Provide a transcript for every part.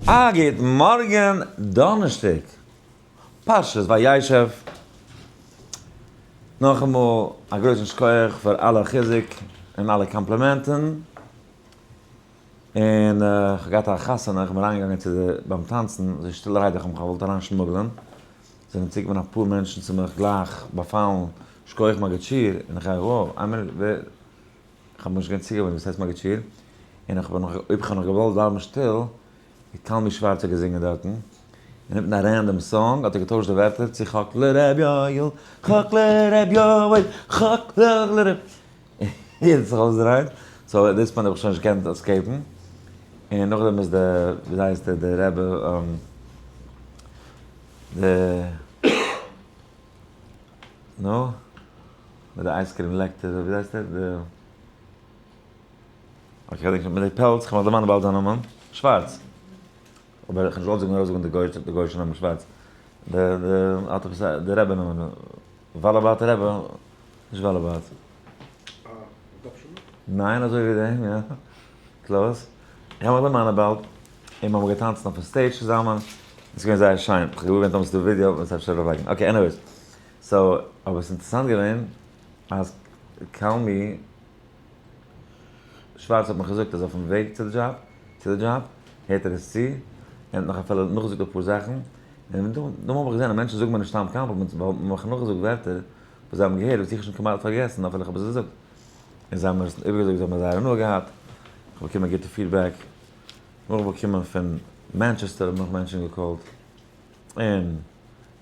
א גוט מארגן דאנערשטאג פרשת וישב. נאכאמאל א גרויסן שכוח פאר אלע חיזוק און אלע קאמפלימענטן. און כ'האב געהאט א חתונה, כ'בין אריינגעגאנגען צו די ביים טאנצן, אזוי שטילערהייט איך האב מיך געוואלט אריינשמוגלען, זענען צוגעקומען אפאר מענטשן צו מיך גלייך באפאלן, שכוח מגיד שיעור, און איך גיי wow, איין מינוט, ווער, כ'האב מיך נישט געווען צוגעוואוינט וואס הייסט מגיד שיעור, און איך בין נאך, אויב כ'האב נאך געוואלט בלייבן שטיל, איז קלמי שווארץ האט געזינגען דארטן, און אינמיטן א random song האט ער געטוישט די ווערטער צו חק לר' יואל, חק לר' יואל, חק לר', יעדער האט זיך אויסגעדרייט, so at this point האב איך שוין נישט געקענט escape ן, און נאכדעם איז די, וויאזוי הייסט ער, די רבי, די, נו, מיט די ice cream לעקטער, וויאזוי הייסט ער, די, okay כ'געדענק נישט, מיט די פעלץ, כ'וועל מיך דערמאנען באלד זיין נאמען, שווארץ, אבער איך האב נישט געוואלט זאגן ארויסזאגן די גוי'אישע נאמען שווארץ, די, די, האט עפעס א, די רבי נאמען, וואלאבאוט רבי, נישט וואלאבאוט. ניין אזוי ווי דעם יא. close. איך האב מיך דערמאנען באלד. און מ'האמיר געטאנצן אויפן stage צוזאמען. עס איז געווען זייער שיין. איך האב געוואלט האבן ס'דא ווידיאו ווען ס'אפשר ארויפלייגן. okay anyways. so אבער ס'איז אינטערעסאנט געווען אז קלמי שווארץ האט מיך געזאגט אז אויפן וועג צו די דזשאב צו די דזשאב הערט ער עס צו. און האט נאך אפילו נאכגעזאגט אפאר זאכן. און דא האב איך געזען אז מענטשן זאגן מיר נישט סתם compliments ווייל מ'האט מיך נאכגעזאגט ווערטער וואס זיי האבן געהערט וואס איך האב שוין כמעט פארגעסן אפילו איך האב עס געזאגט. און זיי האבן עס איבערגעזאגט, זיי האבן זייער הנאה געהאט, איך האב באקומען גוטע feedback, נאך באקומען פון מאנטשעסטער האבן נאך מענטשן געקאלט, און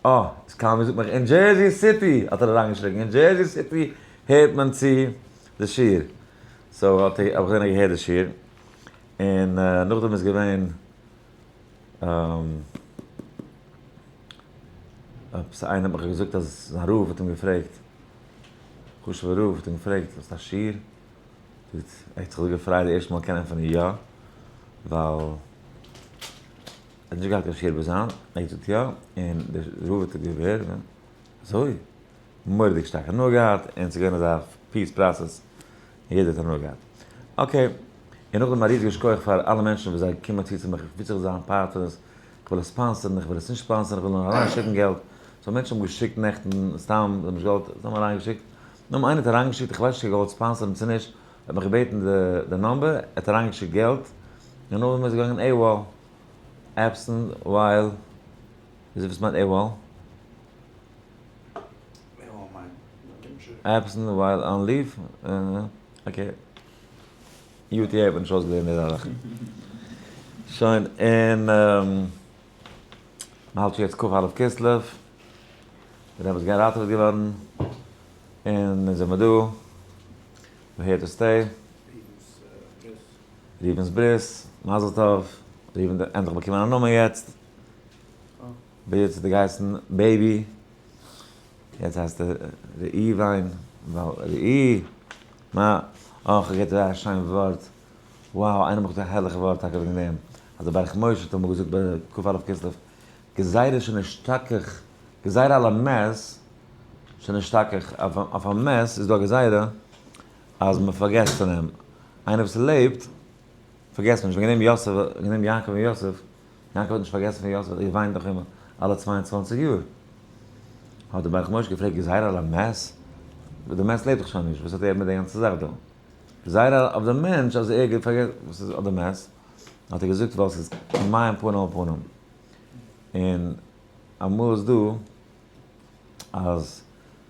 אה, איז קלמי זאגט מיך אין דזשערזי סיטי האט ער אריינגעשריגן, אין דזשערזי סיטי הערט מען צו די שיעור, so האט ער, האב איך געזען ער געהערט די שיעור, און נאכדעם איז געווען. עפעס איינער האט מיך געזאגט אז זיין רב האט אים געפרעגט, חשוב'ער רב האט אים געפרעגט, האסט א שיעור? זאגט, ער האט זיך אזוי געפרייט די ערשטע מאל קען ענטפערן יא, ווייל ער האט נישט געהאט קיין שיעור ביז היינט, ער האט געזאגט יא, און דער רב האט געווער, אזוי? מורא'דיג שטארק הנאה געהאט, און ס'איז געווען אזא peace process, און יעדער האט הנאה געהאט. okay, און נאכדעם א ריזיגע שכוח פאר אלע מענטשן וואס זיי קומען צו צו מיך, איך וויל זיך זיין part פון עס, איך וויל עס sponsor ן, איך וויל עס נישט sponsor ן, איך וויל נאר אריינשיקן געלט, so מענטשן האבן געשיקט נעכטן סתם, זיי האבן נישט געוואלט, זיי האבן אריינגעשיקט, נאכדעם איינער האט אריינגעשיקט, איך ווייס נישט צו ער האט געוואלט sponsor ן צו נישט, ער האט מיך געבעטן די number, ער האט אריינגעשיקט געלט, און נאכדעם איז ער געגאנגען AWOL, absent while, וויאזוי וואס מיינט AWOL? absent while on leave, okay. UTA האט מען נישט אויסגעלערנט די זאכן. שוין, און מ'האלט שוין יעצט כ"א כסלו, דער רבי איז געראטעוועט געווארן, און אונז זעמיר דא, we're here to stay. ראובן'ס ברית, מזל טוב, ראובן האט ענדליך באקומען א נאמען יעצט, ביז יעצט האט ער געהייסן baby, יעצט הייסט ער ראי וויין, ווייל ראי, מה, אה, כ'האב געהערט אזא שיין ווארט, wow, איינער האט מיך געזאגט א הערליכע ווארט טאקע וועגן דעם, אז דער ברך משה האט אמאל געזאגט ביי כ"א כסלו, גזירה שנשתכח, גזירה על המת שנשתכח, אויף א מת איז דא א גזירה אז מען פארגעסט פון אים, איינער וואס לעבט פארגעסט מען נישט, וועגן דעם יוסף, וועגן דעם יעקב און יוסף, יעקב האט נישט פארגעסן פון יוסף, ער האט געוויינט נאך אים אלע 22 יאר. האט דער ברך משה געפרעגט גזירה על המת? דער מת לעבט דאך שוין נישט, וואס האט ער מיט די גאנצע זאך דא? גזירה אויף דעם מענטש אז ער פארגעסט, וואס איז אויף די מת? האט ער געזאגט ווייל ס'איז כמים פנים אל פנים. און אמאל איז דא אז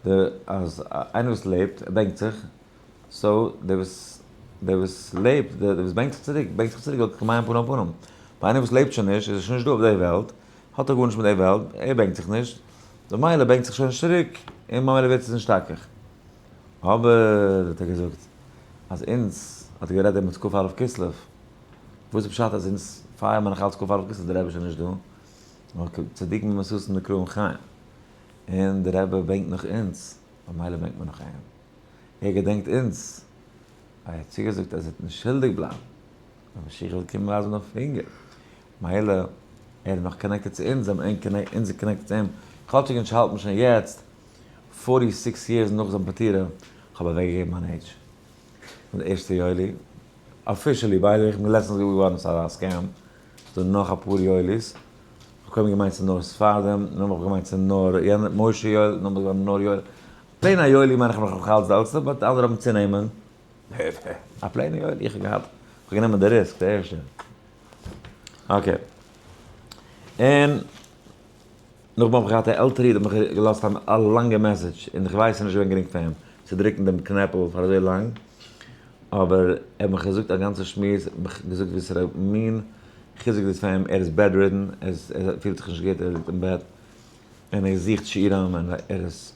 די אז איינער וואס לעבט ער בענקט זיך, so דער וואס דער וואס לעבט דער וואס בענקט זיך צוריק בענקט זיך צוריק ווייל כמים פנים אל פנים. ביי איינער וואס לעבט שוין נישט איז ער שוין נישט דא אויף די וועלט, האט ער גארנישט מיט די וועלט, ער בענקט זיך נישט, ממילא בענקט זיך שוין נישט צוריק, און ממילא ווערט עס נשתכח. אבער האט ער געזאגט אז אונז, האט ער גערעדט דעמאלטס כ"א כסלו, וואס איז פשט אז אונז פייערן מיר נאך אלץ כ"א כסלו, דער רבי איז שוין נישט דא, נאר צדיקים במעשתם נקראים חיים, און דער רבי בענקט נאך אונז, ממילא בענקט מען נאך אים, ער געדענקט אונז, ער האט צוגעזאגט אז ער וועט נישט שולדיג בלייבן. ווען משיח וועט קומען ווייזן אויף פינגער. מילא, ער איז נאך connected צו אונז, און אונז איז connected צו אים. כאטשיג אונז האלט מען שוין יעצט 46 years נאך זיין פטירה, כ'האב אוועקגעגעבן מיין עידזש. פון די ערשטע יולי. officially, by the way, איך בין לעצטנס געוואר געווארן ס'איז א scam. ס'איז דא נאך אפאר יואלי'ס, כ'האב קודם געמיינט ס'איז נאר ספרדים, נאכדעם האב איך געמיינט ס'איז נאר יענער משה יואל, נאכדעם איז געווארן נאר יואל. plain א יואלי מיין איך נאך אלץ די עלטסטע, but אנדערע האבן צונעמען. א plain ע יואלי, איך האב געהאט, כ'האב גענומען די risk די ערשטע. okay. און נאכדעם האב איך געהאט א עלטערע איד האט מיך געלאזט א לאנגע message, און איך ווייס ס'איז נישט געווען גרינג פאר אים צו דרוקן דעם קנעפל פאר אזוי לאנג, אבער ער האט מיך געזאגט א גאנצע שמועס, מיך געזאגט וואסערע מין חיזוק דאס פאר אים, ער איז bedridden, ער פילט זיך נישט גוט, ער ליגט אין בעט, און ער זוכט שיעורים, און ער איז,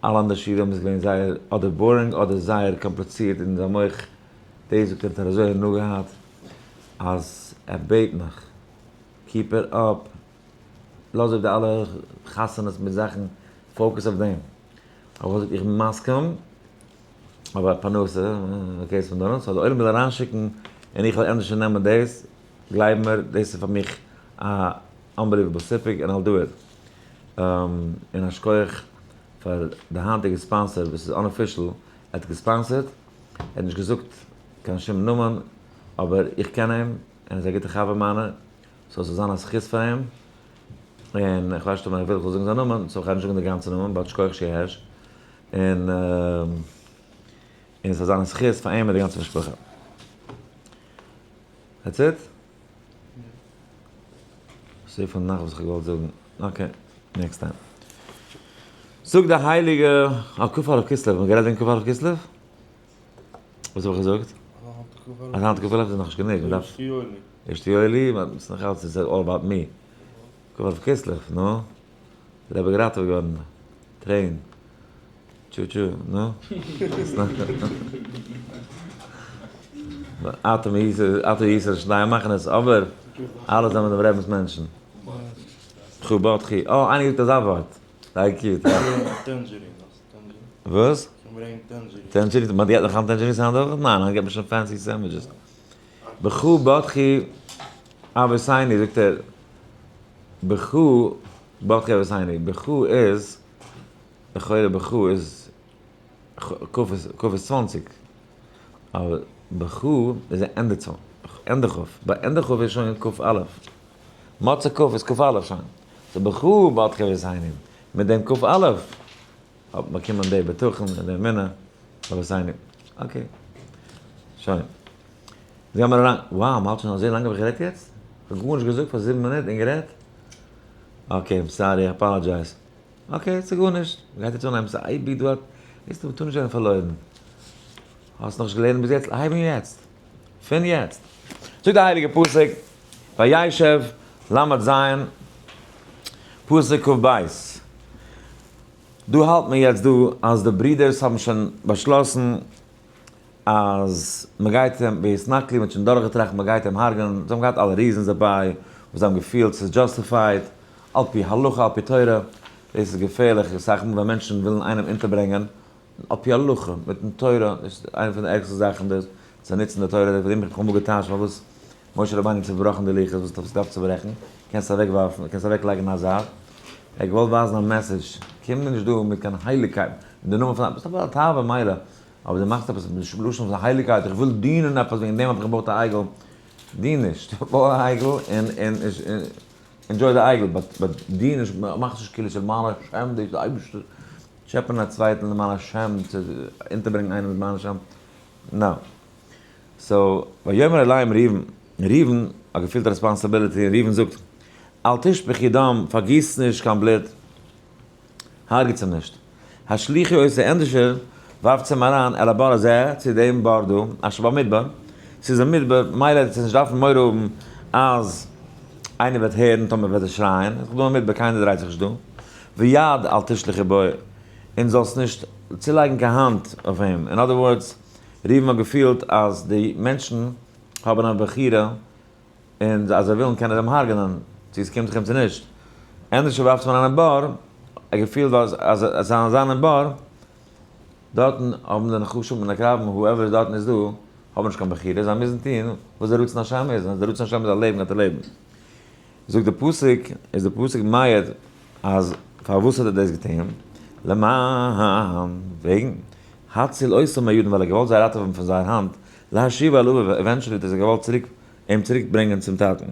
אלע אנדערע שיעורים איז געווען זייער אדער boring אדער זייער קאמפליצירט אין זיין מח, דאס זאגט ער האט ער אזוי הנאה געהאט, אז ער בעט מיך, keep it up, לאז אפ די אלע חתונות מיט זאכן, focus אויף דעם. האב איך געזאגט איך בין מסכים, אבער פרנסה, case פון דאנעט, so די עולם וויל אריינשיקן און איך וועל ענדערש נעמען דאס, גלייב מיר, דאס איז פאר מיך א unbelievable סיפוק און I'll do it. און א שכוח פאר די היינטיגע sponsor וואס איז unofficial, ער האט גע sponsor ט, ער האט נישט געזאגט קיין שום נאמען, אבער איך קען אים, און ער איז א גוטע חבר מיינער, so ס'זאל זיין א זכות פאר אים, און איך ווייס נישט אויב ער וויל איך זאל זאגן זיין נאמען, so כ'גיי נישט זאגן די גאנצע נאמען, but שכוח שיהש, און און ס'זאל זיין א זכות פאר אים און די גאנצע משפחה. That's it? אזויפיל נאך וואס איך האב געוואלט זאגן. Okay, next time. זאגט די הייליגע א כ"א כסלו, האט מען גערעדט וועגן כ"א כסלו? וואס האב איך געזאגט? אז היינט כ"א איז נאכנישט גענוג, מ'דארף. ערשטע יולי, ס'איז נאך אלץ איז all about me. כ"א כסלו, נו? דער רבי געראטעוועט געווארן. train. טשו טשו, נו? אתה היית שני מחנות, אבער אלע זענען דעם רבינ'ס מענטשן. מכובדכי. אה, איינער געזאגט אזא ווארט. זייער cute. וואס? Tangerines? מען געט נאך היינט tangerines היינט אויך? ניין, היינט געט מען שוין fancy sandwiches. בכה בטחו אבותינו זאגט ער, בכה בטחו אבותינו, בכה איז, לכאורה בכה איז, כ' איז 20, אבער בכה איז א ענדע צאל, ענדע כ', ביי ענדע כ' איז שוין כ"א, מוצאי כ' איז כ"א שוין, so בכה בטחו אבותינו, מיט דעם כ"א האט מען באקומען די בטחון און די אמונה, אבותינו, okay, שוין. זיי האבן אריין, wow, מ'האלט שוין אזוי לאנג האב איך גערעדט יעצט? כ'האב גארנישט געזאגט פאר 7 מינוט און גערעדט? Okay, I'm sorry, I apologize. Okay, ס'איז גארנישט. מ'גייט יעצט אנהייבן, ס'איז אייביג דא א, ווייסטו, מ'טאר נישט ווערן פארלוירן. האסט נאכנישט געלערנט ביז יעצט? הייב אן יעצט. פון יעצט. זאגט די הייליגע פסוק, וישב ל"ז, פסוק כ"ב. דא האלט מען יעצט דא אז די ברידערס האבן שוין באשלאסן אז מען גייט אים, ויתנכלו, מען האט שוין דורכגעטראכט מען גייט אים הרג'נען, זיי האבן געהאט אלע reasons דערביי, וואס זיי האבן געפילט ס'איז justified, על פי הלכה על פי תורה, דאס איז געפערליך, אסאך מאל ווען מענטשן ווילן איינעם אונטערברענגען, על פי הלכה, מיטן תורה, דאס איז איינע פון די ערגסטע זאכן דאס, צו נוצן די תורה, פאר דעם האב איך אמאל געטייטשט פארוואס משה רבינו האט צובראכן די לוחות, וואס האסטו געדארפט צוברעכן, קענסט אוועק ווארפן, קענסט אוועק לייגן אין א זייט, ער האט געוואלט ווייזן א message, קום מיר נישט דא מיט קיין הייליגקייט, מיט די נאמען פון א, ביסט א בעל תאווה מילא, אבער דו מאכסט עפעס מיט לשון פון הייליגקייט, איך וויל דינען עפעס, וועגן דעם האב איך געבויט א עגל, דין נישט, בוי א עגל און enjoy די עגל, but דין נישט, מאך נישט כאילו ס'איז למען השם, דאס איז די אייבערשטער, טשעפענען א צווייטן למען השם, צו אונטערברענגען איינעם למען השם, נא. So, ויאמר אליהם ראובן, ראובן האט געפילט א responsibility, און ראובן זאגט, אל תשפכו דם, פארגיסט נישט קיין בלוט, הרג'טס אים נישט. השליכו אותו ענדערשער ווארפטס אים אריין אל הבור הזה, צו דעם בור דא, אשר במדבר, ס'איז אין מדבר, מילא וועט עטס נישט דארפן מורא האבן אז איינער וועט הערן טאמער וועט ער שרייען, איז דאך דא אין מדבר קיינער דרייט זיך נישט דא, ויד אל תשליכו בו, און זאלסט נישט צולייגן קיין האנט אויף אים, in other words, ראובן האט געפילט אז די מענטשן האבן א בחירה און אז זיי ווילן קען ער אים הרג'נען, צו עס קומט זיך אים צו נישט. ענדערש ווארפט מען אריין אין בור, ער געפילט אז אז עס זאל זיין אין בור, דארטן האבן די נחשים און עקרבים, whoever דארטן איז דא, האבן נישט קיין בחירה, זיי מוזן טון וואס דער רצון השם איז, און אז דער רצון השם איז א לעבן גייט ער לעבן. זאגט די פסוק, איז די פסוק מעיד אז פארוואס האט ער דאס געטון? למען, וועגן, הציל אותם מידם, ווייל ער האט געוואלט זיי ראטעווען פון זייער האנט, להשיבו אל אביו, eventually האט ער זיי געוואלט צוריק אים צוריק ברענגען צום טאטן.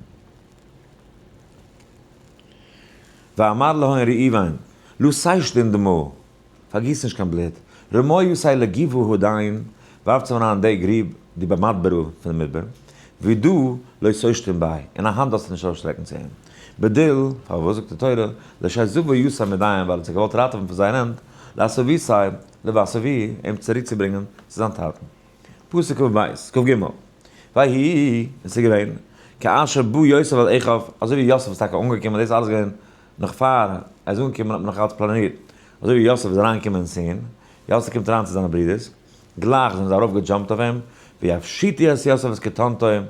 ואמר להון ראובן, לא תשתון דמא, פארגיס נישט קיין בלוט, רמו יתי לגבעה הדין, ווארפטס אים אריין אין די גריב, די במדברא פון די מדבר, וידא לא תשתון ביה, און א האנט זאלסטו נישט אויסשטרעקן צו אים. בדיל, פארוואס זאגט די תורה, לשזבו יתי מידיהם, ווייל ער האט זיך געוואלט ראטעווען פון זייער הענט, להשיבותיה לבית אבוה, אים צוריקצוברענגען צו זיין טאטן. פסוק כ"ב, כ"ג, ויהי, און ס'איז געווען, כאשר בא יוסף אל אחיו, אזוי ווי יוסף איז טאקע אנגעקומען, דאס איז אלעס געווען נאך פאר ער איז אנגעקומען האט מען נאך אלץ פלאנירט, אזוי ווי יוסף איז אריינגעקומען אין scene, יוסף קומט אריין צו זיינע ברודערס, גלייך זענען זיי ארויף גע jump ט אויף אים, ויפשיטו את יוסף את כתנתו, האט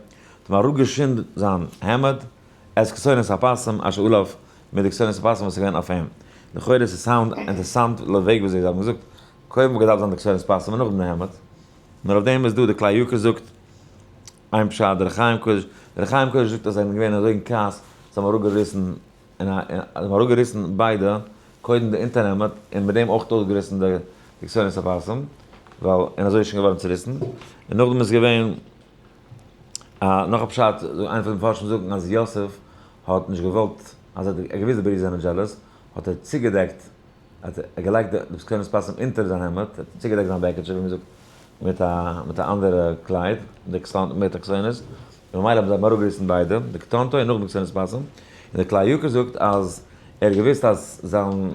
אים אראפגעשינדט זיין העמד, את כתונת הפסים אשר עליו, מיט די כתונת הפסים וואס איז געווען אויף אים. לכאורה איז עס sound אינטערסאנט לויט וועג ווי אזוי זיי האבן געזאגט, קודם וואלט געדארפט זיין די כתונת פסים און נאכדעם די העמד. נאר אויף דעם איז דא די כלי יקר זאגט איין פשט, דער אור החיים הקדוש, דער אור החיים הקדוש זאגט אז זיי זענען געווען אזוי אין כעס, זיי האבן אראפגעריסן און זיי האבן אראפגעריסן ביידע, קודם די אונטערהעמד און מיט דעם אויך אויסגעריסן די כתונת הפסים, ווייל און אזוי איז שוין געווארן צוריסן, און נאכדעם איז געווען א נאך א פשט, איינער פון די מפרשים זאגן אז יוסף האט נישט געוואלט, אז ער האט געוואוסט די ברידער זענען jealous, האט ער צוגעדעקט האט ער געלייגט די כתונת פסים אונטער זיין העמד, ער האט צוגעדעקט זיין בעקיטשע ווי מ'זאגט מיט א מיט א אנדערע קלייד, די כתונת מיט א כתונת, און ממילא האבן זיי אים אראפגעריסן ביידע, די כתנתו און נאכדעם כתונת פסים, און די כלי יקר זאגט אז ער האט געוואוסט אז זיין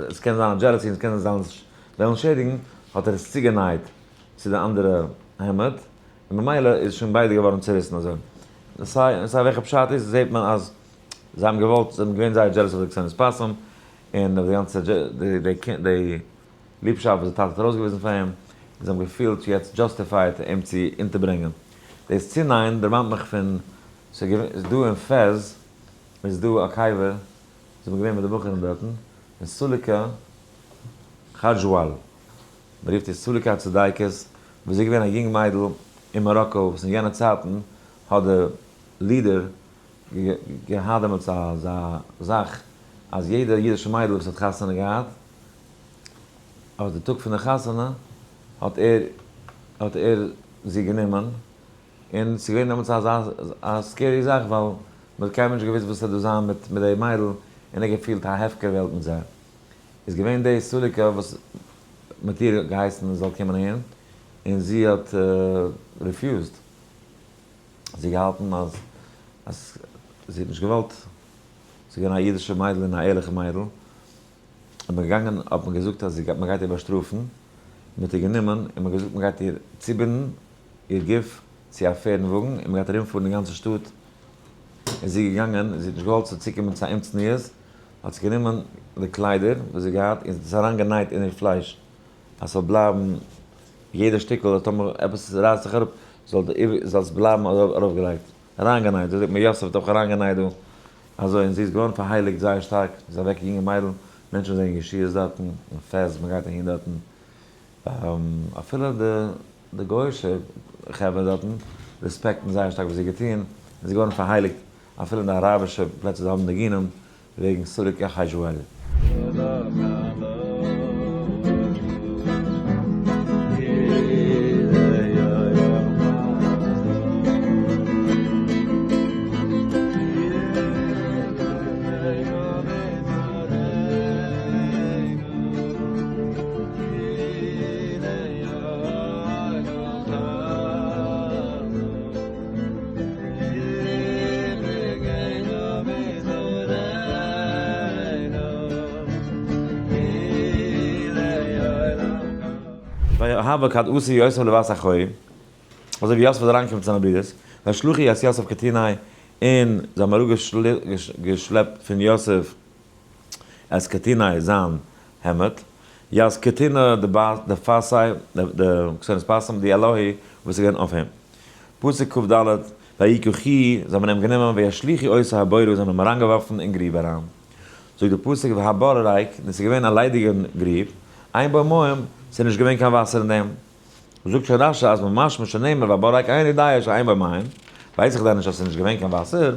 עס קען זיין א jealousy און עס קען זיין וועלן שעדיגן, האט ער עס צוגענייט צו די אנדערע העמד, און ממילא איז שוין ביידע געווארן צוריסן אזוי. סיי סיי וועלכע פשט איז זעט מען אז זיי האבן געוואלט, זיי זענען געווען זייער jealous אויף די כתונת פסים, און אויף די גאנצע די ליבשאפט וואס די טאטע האט ארויסגעוויזן פאר אים, און זיי האבן געפילט יעצט justified אים צו אונטערברענגען. דאס צונייען דערמאנט מיך פון, ס'איז דא אין פעז איז דא א קבר, זיי זענען געווען מיט די בחורים דארטן, אין סוליקא חאדזשואל, מען רופט איר סוליקא הצדיקת, וואס זי איז געווען א יונג מיידל אין מאראקא וואס אין יענע צייטן האט די leader געהאט דעמאלטס אזא זאך אז יעדע אידישע מיידל וואס האט חתונה געהאט, אויף די טאג פון די חתונה האט ער האט ער זי גענומען, און ס'איז געווען דעמאלטס אזא א scary זאך ווייל מ'האט קיינמאל נישט געוואוסט וואס ס'וועט דא זיין מיט מיט די מיידל, און ער האט געפילט א הפקר וועלט מיט זיי. איז געווען די סוליקא וואס מ'האט איר געהייסן זי זאל קומען אהין, און זי האט refused. זי געהאלטן אז אז זי האט נישט געוואלט, זי איז געווען א אידישע מיידל און א ערליכע מיידל, איז מען געגאנגען האט מען געזאגט אז מען גייט איר באשטראפן, מען האט איר גענומען און מען האט געזאגט מען גייט איר צובינדן איר גוף צו א פערד און וואגן און מען גייט ארומפארן די גאנצע שטאט, איז זי געגאנגען, זי האט נישט געוואלט צו צוקומען צו א אומצניעות, האט זי גענומען די קליידער וואס זי האט געהאט און זי האט עס אריינגענייט אין איר פלייש אז ס'זאל בלייבן יעדע שטיקל אז טאמער עפעס רייסט זיך אראפ זאל די זאל עס בלייבן ארויפגעלייגט, אריינגענייט, אזוי זאגט מען יוסף האט אויך אריינגענייט דא, אזוי, און זי איז געווארן פארהייליגט זייער שטארק, זי איז אוועק א יונגע מיידל, מענטשן זעען ישועות דארטן, און פעסט מען גייט אהין דארטן, אפילו די די גוי'אישע חברה דארטן respect ן זייער שטארק וואס זי האט געטון, און זי איז געווארן פארהייליגט אפילו אין די אראבישע פלעצער זיי האבן ניגונים וועגן סוליקא חז'ואל. ויהב כד אתי יוסף לבת אחוהי, אזוי ווי יוסף איז אריינגעקומען צו זיינע ברידערס, וישלכו את יוסף כתינאי, און זיי האבן אראפגעשלעפט פון יוסף את כתינאי זיין העמד, ית כתינא די פסי, די כתונת פסים, די אלהי וואס איז געווען אויף אים. פסוק כ"ד, ויקחו, זיי האבן אים גענומען, וישליכו אותו הבורה, זיי האבן אים אריינגעווארפן אין גריב אריין. זאגט דער פסוק, והבור ריק, און עס איז געווען א ליידיגע גריב, אין בו מים, עס איז נישט געווען קיין וואסער אין דעם. זאגט שוין רש"י אז ממשמע שנאמר והבור ריק איני יודע שאין בו מים, ווייס איך דען נישט אז עס איז נישט געווען קיין וואסער?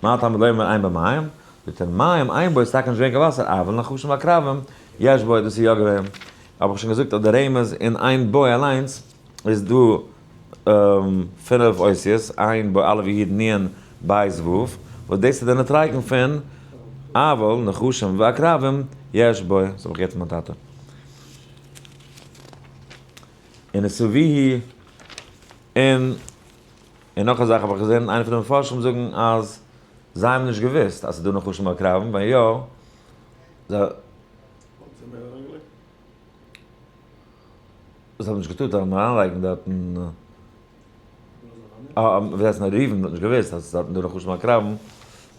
מה תלמוד לומר אין בו מים? זאגט ער, מים אין בו איז טאקע נישט געווען קיין וואסער, אבל נחשים ועקרבים יש בו, דאס איז יא געווען. האב איך שוין געזאגט אז די רמז אין אין בו אליינס איז דא פינף אותיות, עין בו א' י' נ' ב' ו', וואס דאס איז די נוטריקון פון. אבל נחשים ועקרבים יש בו, דאס האב איך געהערט פון מיין טאטע. און עס איז ווי און און נאך א זאך האב איך געזען איינער פון די מפרשים זאגן אז זיי האבן נישט געוואוסט אז ס'איז דא נחשים ועקרבים, ווען יא זיי האבן נישט געטארט אריינלייגן דארטן. ווי הייסט נאר ראובן האט נישט געוואוסט אז ס'איז דארטן דא נחשים ועקרבים,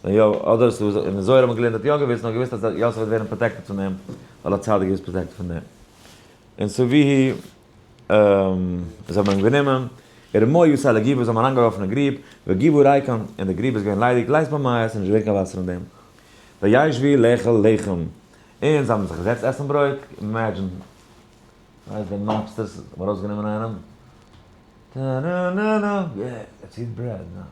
ווען יא אדער ס'איז אין זוהר האט מען געלערנט האט יא געוואוסט נאר געוואוסט אז יוסף וועט ווערן protected פון דעם ווייל א צדיק איז protected פון דעם. און ס'איז ווי זיי האבן אים גענומען, ורמוהו יסי לגבעה זיי האבן אריינגעווארפן אין גריב, וגבעה ריקם, און די גריב איז געווען ליידיג, לית בה מיא, ס'איז נישט געווען קיין וואסער אין דעם. וישבו לאכול לחם, און זיי האבן זיך געזעצט עסן ברויט, imagine, ווייסט די mobsters האבן ארויסגענומען איינעם, טאראנאנא, yeah, let's eat bread now.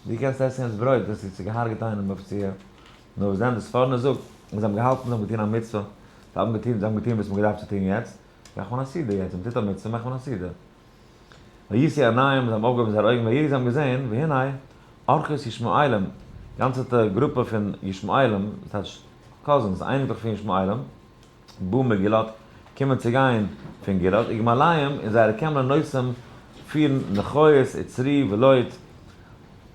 ווי קענסטו עסן יעצט ברויט ווען ס'איז געהארגעט איינעם אפיציעל? נאר וואס דען די ספורנו זאגט אז זיי האבן געהאלטן זיי האבן געטון א מצוה, זיי האבן געטון זיי האבן געטון וואס מ'האט געדארפט צו טון יעצט, מאכט מען א סעודה יעצט, ווען מ'טוט א מצוה מאכט מען א סעודה. וישאו עיניהם, זיי האבן אויפגעהויבן זייערע אויגן, ויראו זיי האבן געזען, והנה, ארחות ישמעאלים, גאנצעטע גרופע פון ישמעאלים, דאס הייסט cousins, אייניקלעך פון ישמעאלים, באו מגלעד, קומען צו גיין פון גלעד, וגמליהם, און זייערע קעמלען נושאים, פירן ניחוש, וצרי, ולוט,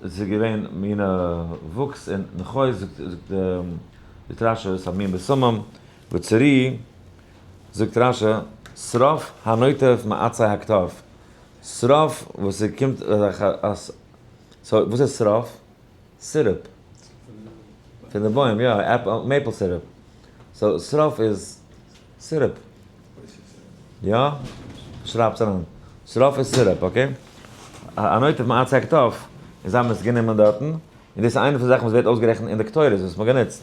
עס איז געווען מינע וואוקס און ניחוש, זאגט רשי, עס איז א מין בשמים, וצרי, זאגט רשי, שרף הנוטף מעצי הקטף, שרף וואס ס'קומט so וואס איז שרף? syrup. פון די בוים, יא, maple syrup. so שרף איז syrup. יא? שרייבטס אריין. שרף איז syrup, okay? הנוטף מעצי הקטף, און זיי האבן עס גענומען דארטן, און דאס איז איינע פון די זאכן וואס ווערט אויסגערעכנט אין די קטורת וואס מ'האט גענוצט.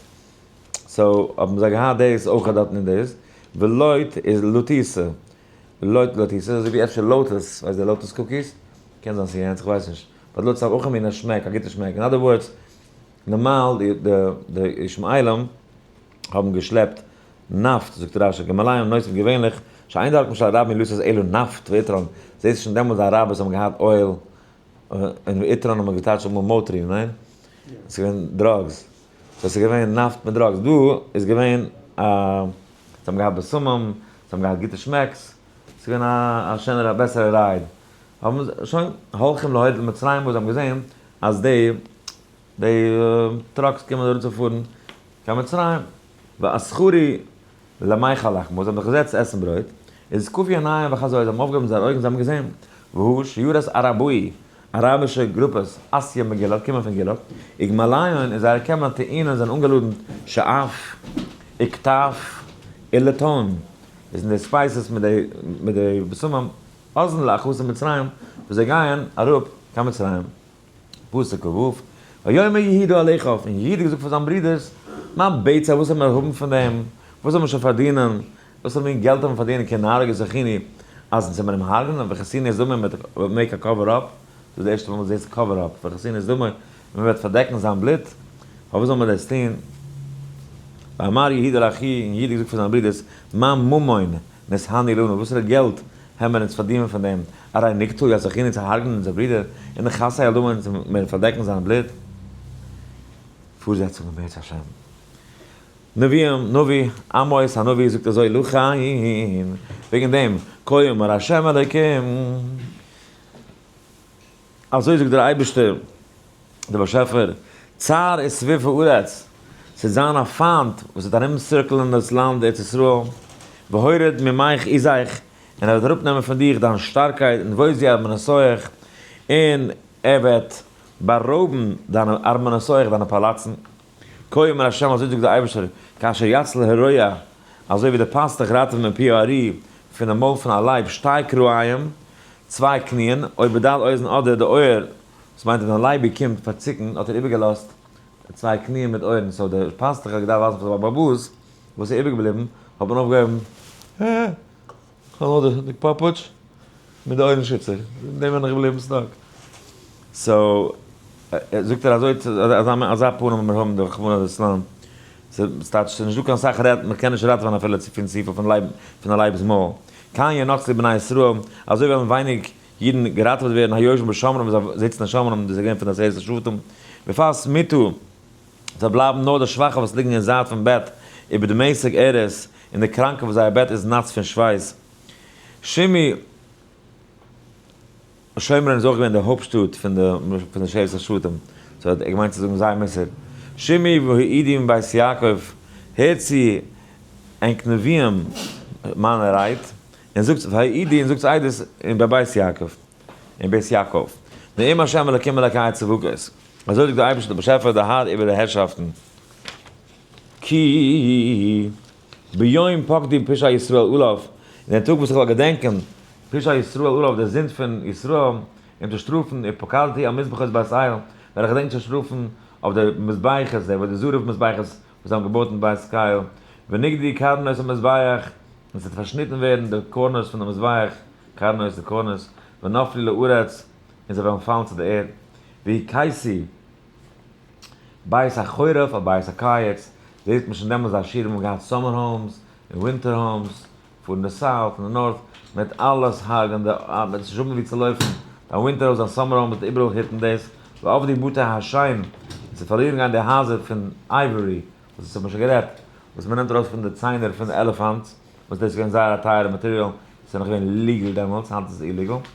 so האבן זיי געהאט דאס אויך דארטן אין דאס. ולוט איז לוטיסע. לוט לוטיסע איז אזוי ווי אפשר Lotus, ווייסט די Lotus cookies? קען זיין ס'איז יענץ, כ'ווייס נישט. but Lotus האט אויך א מין א שמעק, א גוטע שמעק. in other words, נארמאל די ישמעאלים האבן געשלעפט נאפט, זאגט רשי, גמליהם נושאים געווענליך, שאין דרכם של ערבים לשאת אלא נפט ועטרן, זעהסט שוין דעמאלטס די אראבערס האבן געהאט oil, און ועטרן האט מען געטייטשט אמאל Motrin, ניין? עס איז געווען drugs, so עס איז געווען נאפט מיט drugs, דא איז געווען א, זיי האבן געהאט בשמים, זיי האבן געהאט גוטע שמעקס, עס איז געווען א שענערע א בעסערע ride, האבן זיי שוין הולכים להוריד למצרים וואס זיי האבן געזען אז די די trucks קומען אראפ צו פארן קיין מצרים, ואסחרו למיכל לחמא, זיי האבן זיך געזעצט עסן ברויט, וזקפו עיניהם וחזו, זיי האבן אויפגעהויבן זייערע אויגן, זיי האבן געזען, והא שיירות ערבאי, אראבישע גרופעס, אתיא מגלעד, קומען פון גלעד, וגמליהון, און זייערע קעמלען טעונין זענען אנגעלאדנט שאף, וקטף, ולתון, דאס זענען די spices מיט די מיט די בשמים, עזין לאחוזת מצרים, וואס זיי גייען אראפ קיין מצרים. פסוק כ ו, ויאמר יהודה אל אחיו, און יהודה האט געזאגט פאר זיין ברודערס, מה בצע, וואס זאל מען האבן פון דעם, וואס זאל מען שוין פארדינען, וואס זאל מין געלט האבן פארדינען כי נהרוג את אחינו, אז אונז זאל מען אים הרג'נען, וכסינו את דמו, מען וועט make a cover up, דאס איז די ערשטע מאל וואס דאס cover up, וכסינו את דמו, און מען וועט פארדעקן זיין בלוט, פארוואס זאל מען דאס טון? ויאמר יהודה אל אחיו, און יהודה האט געזאגט פאר זיינע ברודערס, מה ממון נתהני לנו, וואסערע געלט העמער אונז פארדינען פון דעם, הרי נקטול את אחינו צו הרג'נען אונזער ברודער, ונכסה את דמו און מיר פארדעקן זיין בלוט. פארזעצונג אם ירצה השם. נביאים, נביא, עמוס הנביא זאגט אזוי לכן, וועגן דעם, כה אמר ה' אלוקים, אזוי זאגט דער אייבערשטער, דער באשעפער, צר וסביב הארץ, ס'וועט זיין א פיינט וואס וועט ארומצירקלען דאס לאנד ארץ ישראל, והוריד ממך עזך, און ער וועט אראפנעמען פון דיך דיין שטארקייט, און ובוזו ארמנותיך, און ער וועט בארויבן דיינע ארמנותיך, דיינע פאלאצן. כה אמר ה', אזוי זאגט דער אייבערשטער, כאשר יציל הרועה, אזוי ווי דער פאסטוך ראטעוועט מפי הארי, פונעם מויל פון א לייב, שתי כרעים, צוויי קניען, או בדל אוזן אדער די אויער, וואס מיינט ווען א לייבי קומט פארציקן האט ער איבערגעלאזט צוויי קניען מיט אויערן, so דער פאסטוך האט געדארפט ווייזן פאר די באבאס וואס איז איבערגעבליבן, האט מען אויפגעהויבן הע כ'האב נאר די פאפוטש מיט די אויערן שיצער, מיט דעם בין איך געבליבן stuck. so זאגט ער אזוי אזא פנים וועלן מיר האבן רחמנא ליצלן, ס'טייטש ס'איז נישטא קיין סאך רעדן, מ'קען נישט ראטעווען אפילו צו פון צופיל פון א לייב'ס מויל, כן ינצלו בני ישראל, אזוי וועלן ווייניג אידן געראטעוועט ווערן היושבים בשומרון וואס זיי זיצן אין שומרון, דאס איז געווען פון די עשרת השבטים, בפס מטה. זיי בלייבן נאר די שוואכע וואס ליגן אין זייט פון בעט, איבער דמשק ארז, און די קראנקע וואס זייער בעט איז נאס פון שווייס. שמעי. שומרון איז אויך געווען די הויפטשטאט פון די פון די שבט השבטים, so האט ער געמיינט צו זאגן זייער מוסר. שמעו והעידו מבית יעקב, הערט צו ענק נביאים מיינע רייד, און זאגטס והעידו און זאגטס עדות אין בבית יעקב, אין בית יעקב, נאום ה' אלקים אלקי צבקות, אזוי זאגט דער אייבערשטער דער באשעפער דער האר איבער די הערשאפטן. כי ביום פקדי פשע ישראל עליו, אין דעם טאג וואס איך וועל געדענקען פשע ישראל עליו, די זינד פון ישראל, אים צו שטראפן, ופקדתי על מזבחות בית אל, וועל איך געדענקען צו שטראפן אויף די מזבחות, די עבודה זרה מזבחות וואס זיי האבן געבויט אין בית קל, ונגדעו קרנות המזבח, און ס'וועט פארשניטן ווערן די corners פון די מזבח, קרנות, די corners, ונפלו לארץ, און זיי וועלן פאלן צו די ערד, והכיתי. בית החורף אדער בית הקיץ, זעהט מען שוין דעמאלטס די עשירים האבן געהאט summer homes און winter homes, פארן די south און די north, מען וועט אלעס הרג'ען, די מען וועט נישט האבן ווי צו לויפן, דיין winter house דיין summer home וועט איבעראל hit ן דאס, ואבדו בתי השן, און ס'וועט פארלירן גיין די הייזער פון ivory, וואס דאס האט מען שוין גערעדט, וואס מען נעמט ארויס פון די ציינער פון די elephants, וואס דאס איז געווען זייער א טייערע material, ס'איז נאך געווען legal דעמאלטס, היינט איז עס illegal,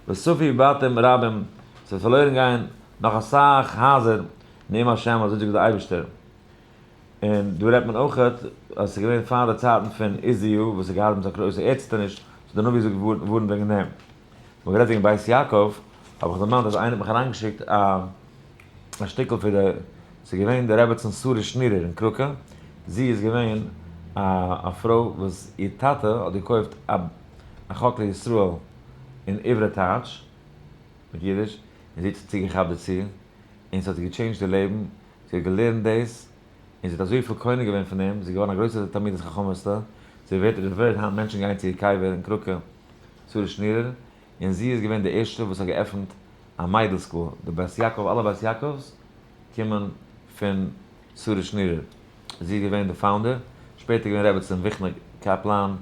וספו בתים רבים, ס'וועט פארלוירן גיין נאך אסאך הייזער, נאום השם, אזוי זאגט דער אייבערשטער. און דא רעדט מען אויך אז עס איז געווען פאר די צייטן פון עוזיהו וואס האט געהאט מיט זיין גרויסע ערדציטערניש, so דער נביא זאגט ווארנט וועגן דעם. ווען מ'רעדט וועגן בית יעקב, האב איך דערמאנט אז איינער האט מיך אריינגעשיקט א א שטיקל פון די, ס'איז געווען די רעבעצין שרה שנירער אין קראקע, זי איז געווען א א פרוי וואס איר טאטע האט געקויפט א א חק לישראל אין עברי טייטש, מיט אידיש, און זי האט זיך צוגעכאפט דערצו, און ס'האט איר גע change ט די לעבן, זי האט געלערנט דאס, און זי האט אזויפיל קונה געווען פון דעם, זי איז געווארן א גרויסע תלמידת חכמות'טע, זי ווערט revered היינט מענטשן גייען צו איר קבר אין קראקע, שרה שנירער, און זי איז געווען די ערשטע וואס האט געעפנט א מיידל school, די בית יעקב, אלע בית יעקב'ס קומען פון שרה שנירער, זי איז געווען די founder, שפעטער געווען רעבעצין וויכנע קאפלאן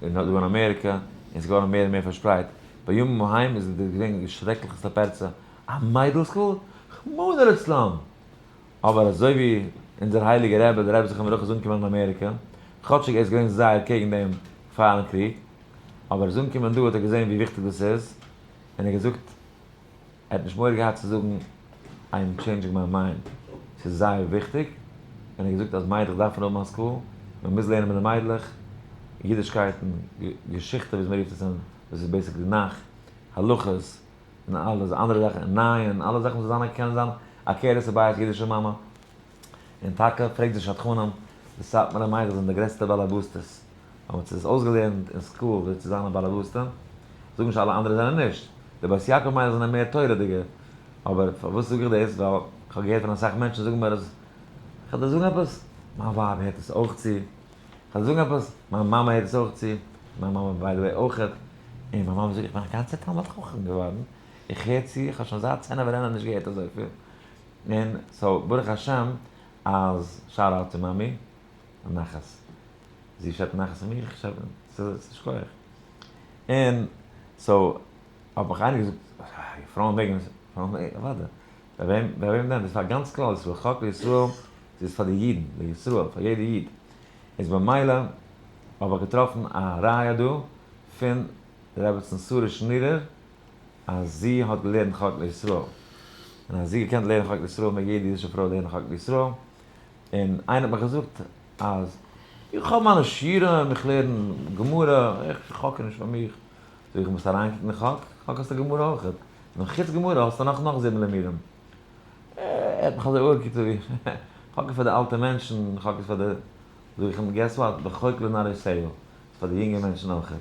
אין דא אין אמעריקע, און ס'איז געווארן מער און מער פארשפרייט, בימים ההם איז דאס געווען די שרעקליכסטע פרצה, א מיידל school? רחמנא לצלן! אבער אזוי ווי אונזער הייליגער רבי דער רבי זכרונו לברכה איז אנגעקומען אין אמעריקע, כאטשיג ער איז געווען זייער קעגן דעם פארן קריג, אבער ער איז אנגעקומען דא האט ער געזען ווי וויכטיג דאס איז, און ער האט געזאגט, ער האט נישט מורא געהאט צו זאגן I am changing my mind, ס'איז זייער וויכטיג, און ער האט געזאגט אז מיידלעך דארפן האבן א school, מען מוז לערנען מיט די מיידלעך אידישקייט און געשיכטע ווי מען רופט עס אין, דאס איז basically נ"ך, הלכות, און אלעס אנדערע זאכן, און נייען, אלע זאכן וואס זאל זיין קענען זיין עקרת הבית אידישע מאמע, און טאקע פרעגט די שדכנים, די סאטמארע מיידלעך זענען די גרעסטע באלעבאסטעס, ווייל מ'האט זיי עס אויסגעלערנט אין school ווי צו זיין א באלעבאסטע, זאג נישט אלע אנדערע זענען נישט, די בית יעקב מיידלעך זענען מער תורה'דיגע, אבער פארוואס זאג איך דאס, ווייל כ'האב געהערט פון אסאך מענטשן זאגן מיר אז, כ'וועל דיר זאגן עפעס, מיין ווייב הערט עס אויך צו, כ'וועל דיר זאגן עפעס, מיין מאמע הערט עס אויך צו, מיין מאמע by the way אויכעט, און מיין מאמע זאגט איך בין א גאנצער תלמיד חכם געווארן, איך הער צו, איך האב שוין זייט צענעווער ענער נישט געהערט אזויפיל, און so ברוך השם אז shout out צו מאמי, א נחת, זי שעפט נחת פון מיר, איך שעפ, ס'איז שכוח. און so האט מיך איינער געזאגט, פרויען מעגן עס, פרויען מעגן, אוודאי, ביי וועם, ביי וועם דען, דאס איז פאר גאנץ כלל ישראל, חק לישראל, ס'איז פאר די אידן, לישראל, פאר יעדע איד, איז במילא האב איך געטראפן א ראיה דא פון רעבעצן שרה שנירער אז זי האט געלערנט חק לישראל, און אז זי האט געקענט לערנען חק לישראל מעג יעדע אידישע פרוי לערנען חק לישראל, און איינער האט מיך געזאגט אז איך האב מיינע שיעורים, איך לערן גמרא, איך חק איז נישט פאר מיך, זאג איך מוזט אריינקוקן אין חק, חק האסטו גמרא אויכעט, און חוץ גמרא האסטו נאך נאך זיבן לימודים. ער האט מיך אזוי אנגעקוקט אזוי ווי חק איז פאר די אלטע מענטשן, חק איז פאר די, זאג איך אים guess what, וחוק לנערי סעיל, איז פאר די יונגע מענטשן אויכעט.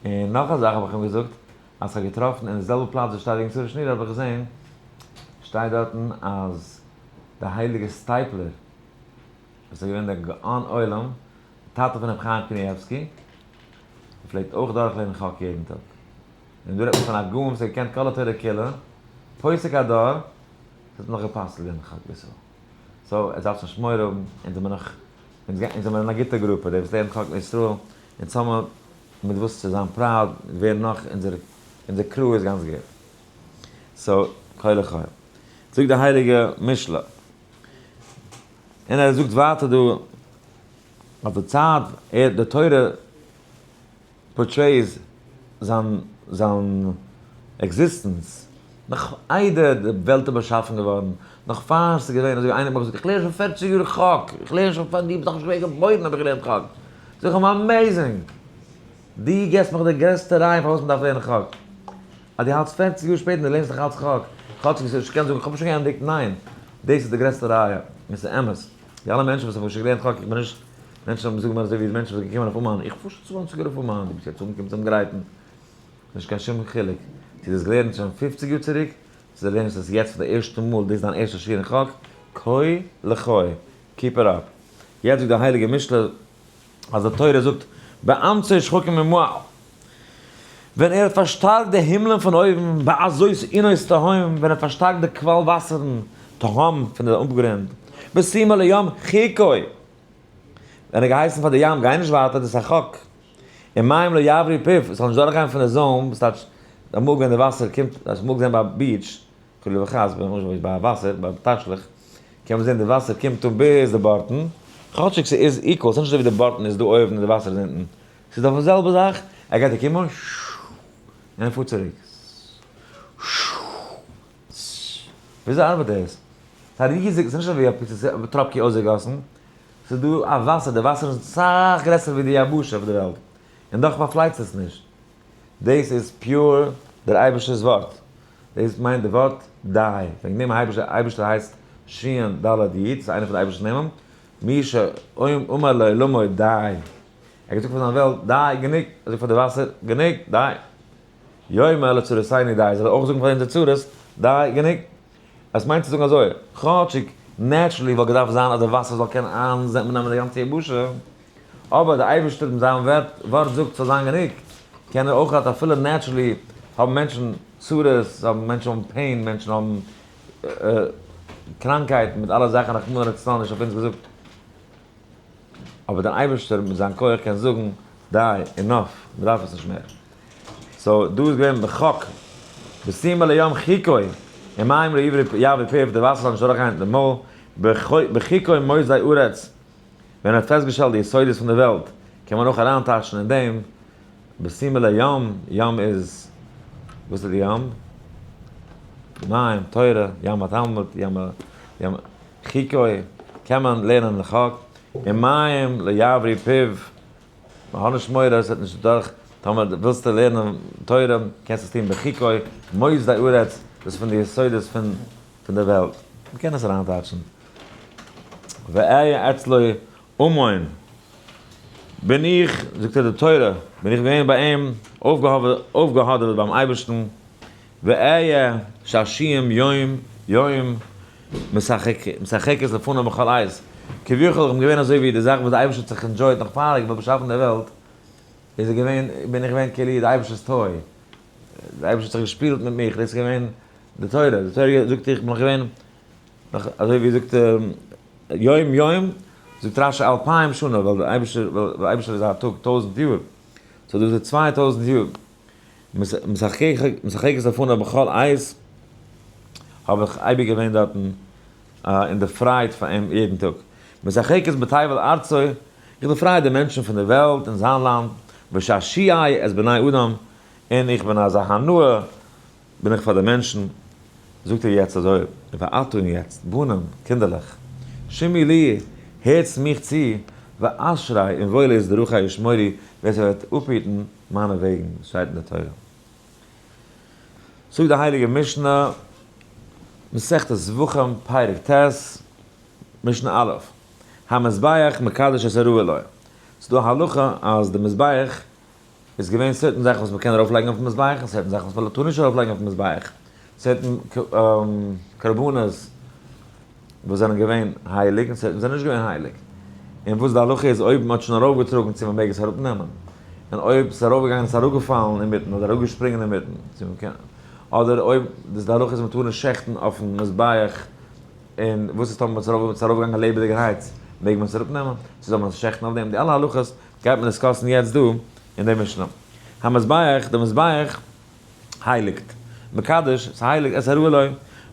און נאך א זאך האב איך אים געזאגט, אז כ'האב געטראפן אין די זעלבע פלאץ וואו שטייט וועגן שרה שנירער האב איך געזען שטייט דארטן אז די הייליגע סטייפלער וואס איז געווען דער גאון עולם, די טאטע פון רבי חיים קניבסקי, פלעגט אויך דורכלערנען חק יעדן טאג. און דא רעדט מען פון א גאון וואס האט געקענט כל התורה כולה, פוסק הדור, עס האט נאך געפאסט לערנען חק בישראל. so עטס דארפטס נישט מורא האבן, אונז זעמיר נאך, אונז זעמיר אין א גוטע גרופע, די וואס לערנען חק לישראל, אונז האמיר מיט וואס צו זיין proud, ווער נאך, אונזער אונזער crew איז גאנץ גוט. so, כה לחי. זאגט די הייליגע משלי. און ער זאגט ווייטער דא, אז די צייט ער די תורה portrays זיין זיין existence נאך איידער די וועלט איז באשאפן געווארן, נאך פאר ס'איז געווען, אזוי ווי איינער האט מיר געזאגט, איך לערן שוין פערציג יאר חק, איך לערן שוין פאר דו ביסט נאכנישט געווען געבוירן האב איך געלערנט חק. זאג איך אים, amazing! דו געבסט מיך די גרעסטע ראיה פארוואס מ'דארף לערנען חק. אז דו האלטסט פערציג יאר שפעטער און דו לערנסט נאך אלץ חק, כאטשיג דו קענסט זאגן איך האב שוין געענדיגט, ניין, דאס איז די גרעסטע ראיה, און ס'איז אמת. די אלע מענטשן וואס האבן שוין געלערנט חק, איך בין נישט, מענטשן האבן זאגן מיר אזוי ווי די מענטשן וואס זענען געקומען אויף אומאן, איך פאר שוין צוואנציג יאר אויף אומאן, דו ביסט יעצט אנגעקומען צום גרייטן. נישט קיין שום חילוק צו דו האסט געלערנט שוין פופציג יאר צוריק, צו דו לערנסט עס יעצט פאר די ערשטע מאל, דאס איז דיין ערשטע שיעור אין חק, כה לחי, keep it up. יעצט זאגט די הייליגע משלי אז די תורה זאגט באמצעי שחקים ממעל, ווען ער האט פארשטארקט די הימלען פון אויבן, בעזות עינות תהום, ווען ער האט פארשטארקט די קוואל וואסערן, תהום, פון די אפגרונד, בשימה לים חיקוי, ווען ער האט געהייסן פאר די ים גיי נישט ווייטער, דאס איז א חק, און מים לא יעברו פיו, עס זאל נישט דורכגיין פון די זוים, וואס טייטש, אמאל ווען די וואסער קומט, האסט אמאל געזען ביי א beach, חלילה וחס, ביי וואסער, ביי תשליך, קען מען זען די וואסער קומט אן ביז די בארטן, כאטשיג ס'איז equal, ס'איז נישט אזוי ווי די בארטן איז דא אויבן און די וואסער איז אונטן, ס'איז דאך די זעלבע זאך, ער גייט אקומען, און ער פארט צוריק. וויאזוי ארבעט דאס? ס'איז א ריזיג, ס'איז נישט אזוי ווי א פיצי טראפקי אויסגעגאסן, ס'איז דא א וואסער, די וואסער איז סאך גרעסער ווי די יבשה אויף די וועלט, און דאך פארפלייצט עס נישט. דאס איז pure דער אייבערשטער'ס ווארט. דאס מיינט די ווארט די. וועגן דעם אייבערשטער הייסט שין ד' י', ס'איז איינע פון די אייבערשטער'ס נעמען, מי שאמר לעולמו די. ער האט געזאגט פאר זיין וועלט די, גענוג. ער זאגט פאר די וואסער, גענוג, די. יאמר לצרותינו די, זאל ער אויך זאגן פאר אונזער צרות, די, גענוג. עס מיינט צו זאגן אזוי, כאטשיג naturally וואלט געדארפט זיין אז די וואסער זאל קענען אייננעמען די גאנצע יבשה, אבער דער אייבערשטער מיט זיין ווארט זאגט ס'זאל זיין גענוג, קען ער אויך אפילו naturally האבן מענטשן צרות, האבן מענטשן האבן pain, מענטשן האבן קראנקייטן מיט אלע זאכן רחמנא לצלן נישט אויף אונז געזאגט, אבער דער אייבערשטער מיט זיין כח קען זאגן די, enough, מ'דארף עס נישט מער. so דא איז געווען בחק, בשימה לים חיקוי, און מים לא יעברו פיו, די וואסער זאל נישט דורכגיין די מויל, בחיקוי מוסדי ארץ, ווען ער האט פעסטגעשטעלט די יסודות פון די וועלט, קען מען אויך אריינטייטשן אין דעם, בשימה לים, ים איז, וואס איז די ים? מים, תורה, ים התלמוד, ים ה, ים, חיקוי, קען מען לערנען לחק, און מים לא יעברו פיו, מ'האט נישט מורא עס וועט נישט דורך, טאמער ווילסטו לערנען תורה, קענסטו עס טון בחיקוי, מוסדי ארץ, דאס איז פון די יסודות פון פון די וועלט. מ'קען עס אריינטייטשן. ואהיה אצלו אמון. בין איך, זאגט ער די תורה, בין איך געווען ביי אים אויפגעהאדעוועט ביים אייבערשטן, ואהיה שעשועים יום יום משחקת לפניו בכל עת. כביכול איך בין געווען אזוי ווי די זאך וואס די אייבערשטער האט זיך enjoy ט נאך פאר איך בין באשאפן די וועלט, איז ער געווען, בין איך געווען כאילו די אייבערשטער'ס toy. די אייבערשטער האט זיך געשפילט מיט מיך, דאס איז געווען די תורה, די תורה זאגט איך בין נאך געווען, נאך אזוי ווי זאגט יום יום, זאגט רשי אלפיים שנה, ווייל די אייבערשטער, ווייל די אייבערשטער איז א טאג טויזנט יאר, so דאס איז 2000 יאר, משחקת לפניו בכל עת, האב איך אייביג געווען דארטן אין די פרייד פאר אים יעדן טאג. משחקת בתבל ארצו, איך דערפריי די מענטשן פון די וועלט אין זיין לאנד, ושעשועי את בני אדם, און איך בין אזא הנאה בין איך פאר די מענטשן, זאגט ער יעצט אזוי, ועתה און יעצט, בנים, קינדערלעך, שמעו לי, הערטס מיך צו, ואשרי און וואויל איז דרכי ישמורו, ווער ס'וועט אפהיטן מיינע וועגן, וואס שטייט אין די תורה. זאגט די הייליגע משנה, מסכת זבחים, פרק ט', משנה א', המזבח מקדש את הראוי לו. ס'איז דא א הלכה אז די מזבח איז געווען certain זאכן וואס מ'קען ארויפלייגן אויפן מזבח און certain זאכן וואס מ'טאר נישט ארויפלייגן אויפן מזבח, certain קרבנות וואס זענען געווען הייליג און certain זענען נישט געווען הייליג, און וואס די הלכה איז אויב מ'האט שוין ארויפגעטראגן צו מ'מעג עס אראפנעמען, און אויב ס'איז ארויפגעגאנגען און ס'איז אראפגעפאלן אינמיטן אדער אראפגעשפרינגען אינמיטן צו מ'קען, אדער אויב די הלכה איז מ'טאר נישט שעכטן אויפן מזבח. און וואס איז טאמער ס'איז ארויפגעגאנגען לעבעדיגערהייט, מעג מען עס אראפנעמען? צו זאל מען עס שעכטן אויף דעם? די אלע הלכות גייט מען discuss ן יעצט דא אין די משנה. המזבח, די מזבח הייליגט. מקדש, ס'הייליגט, את הראוי לו,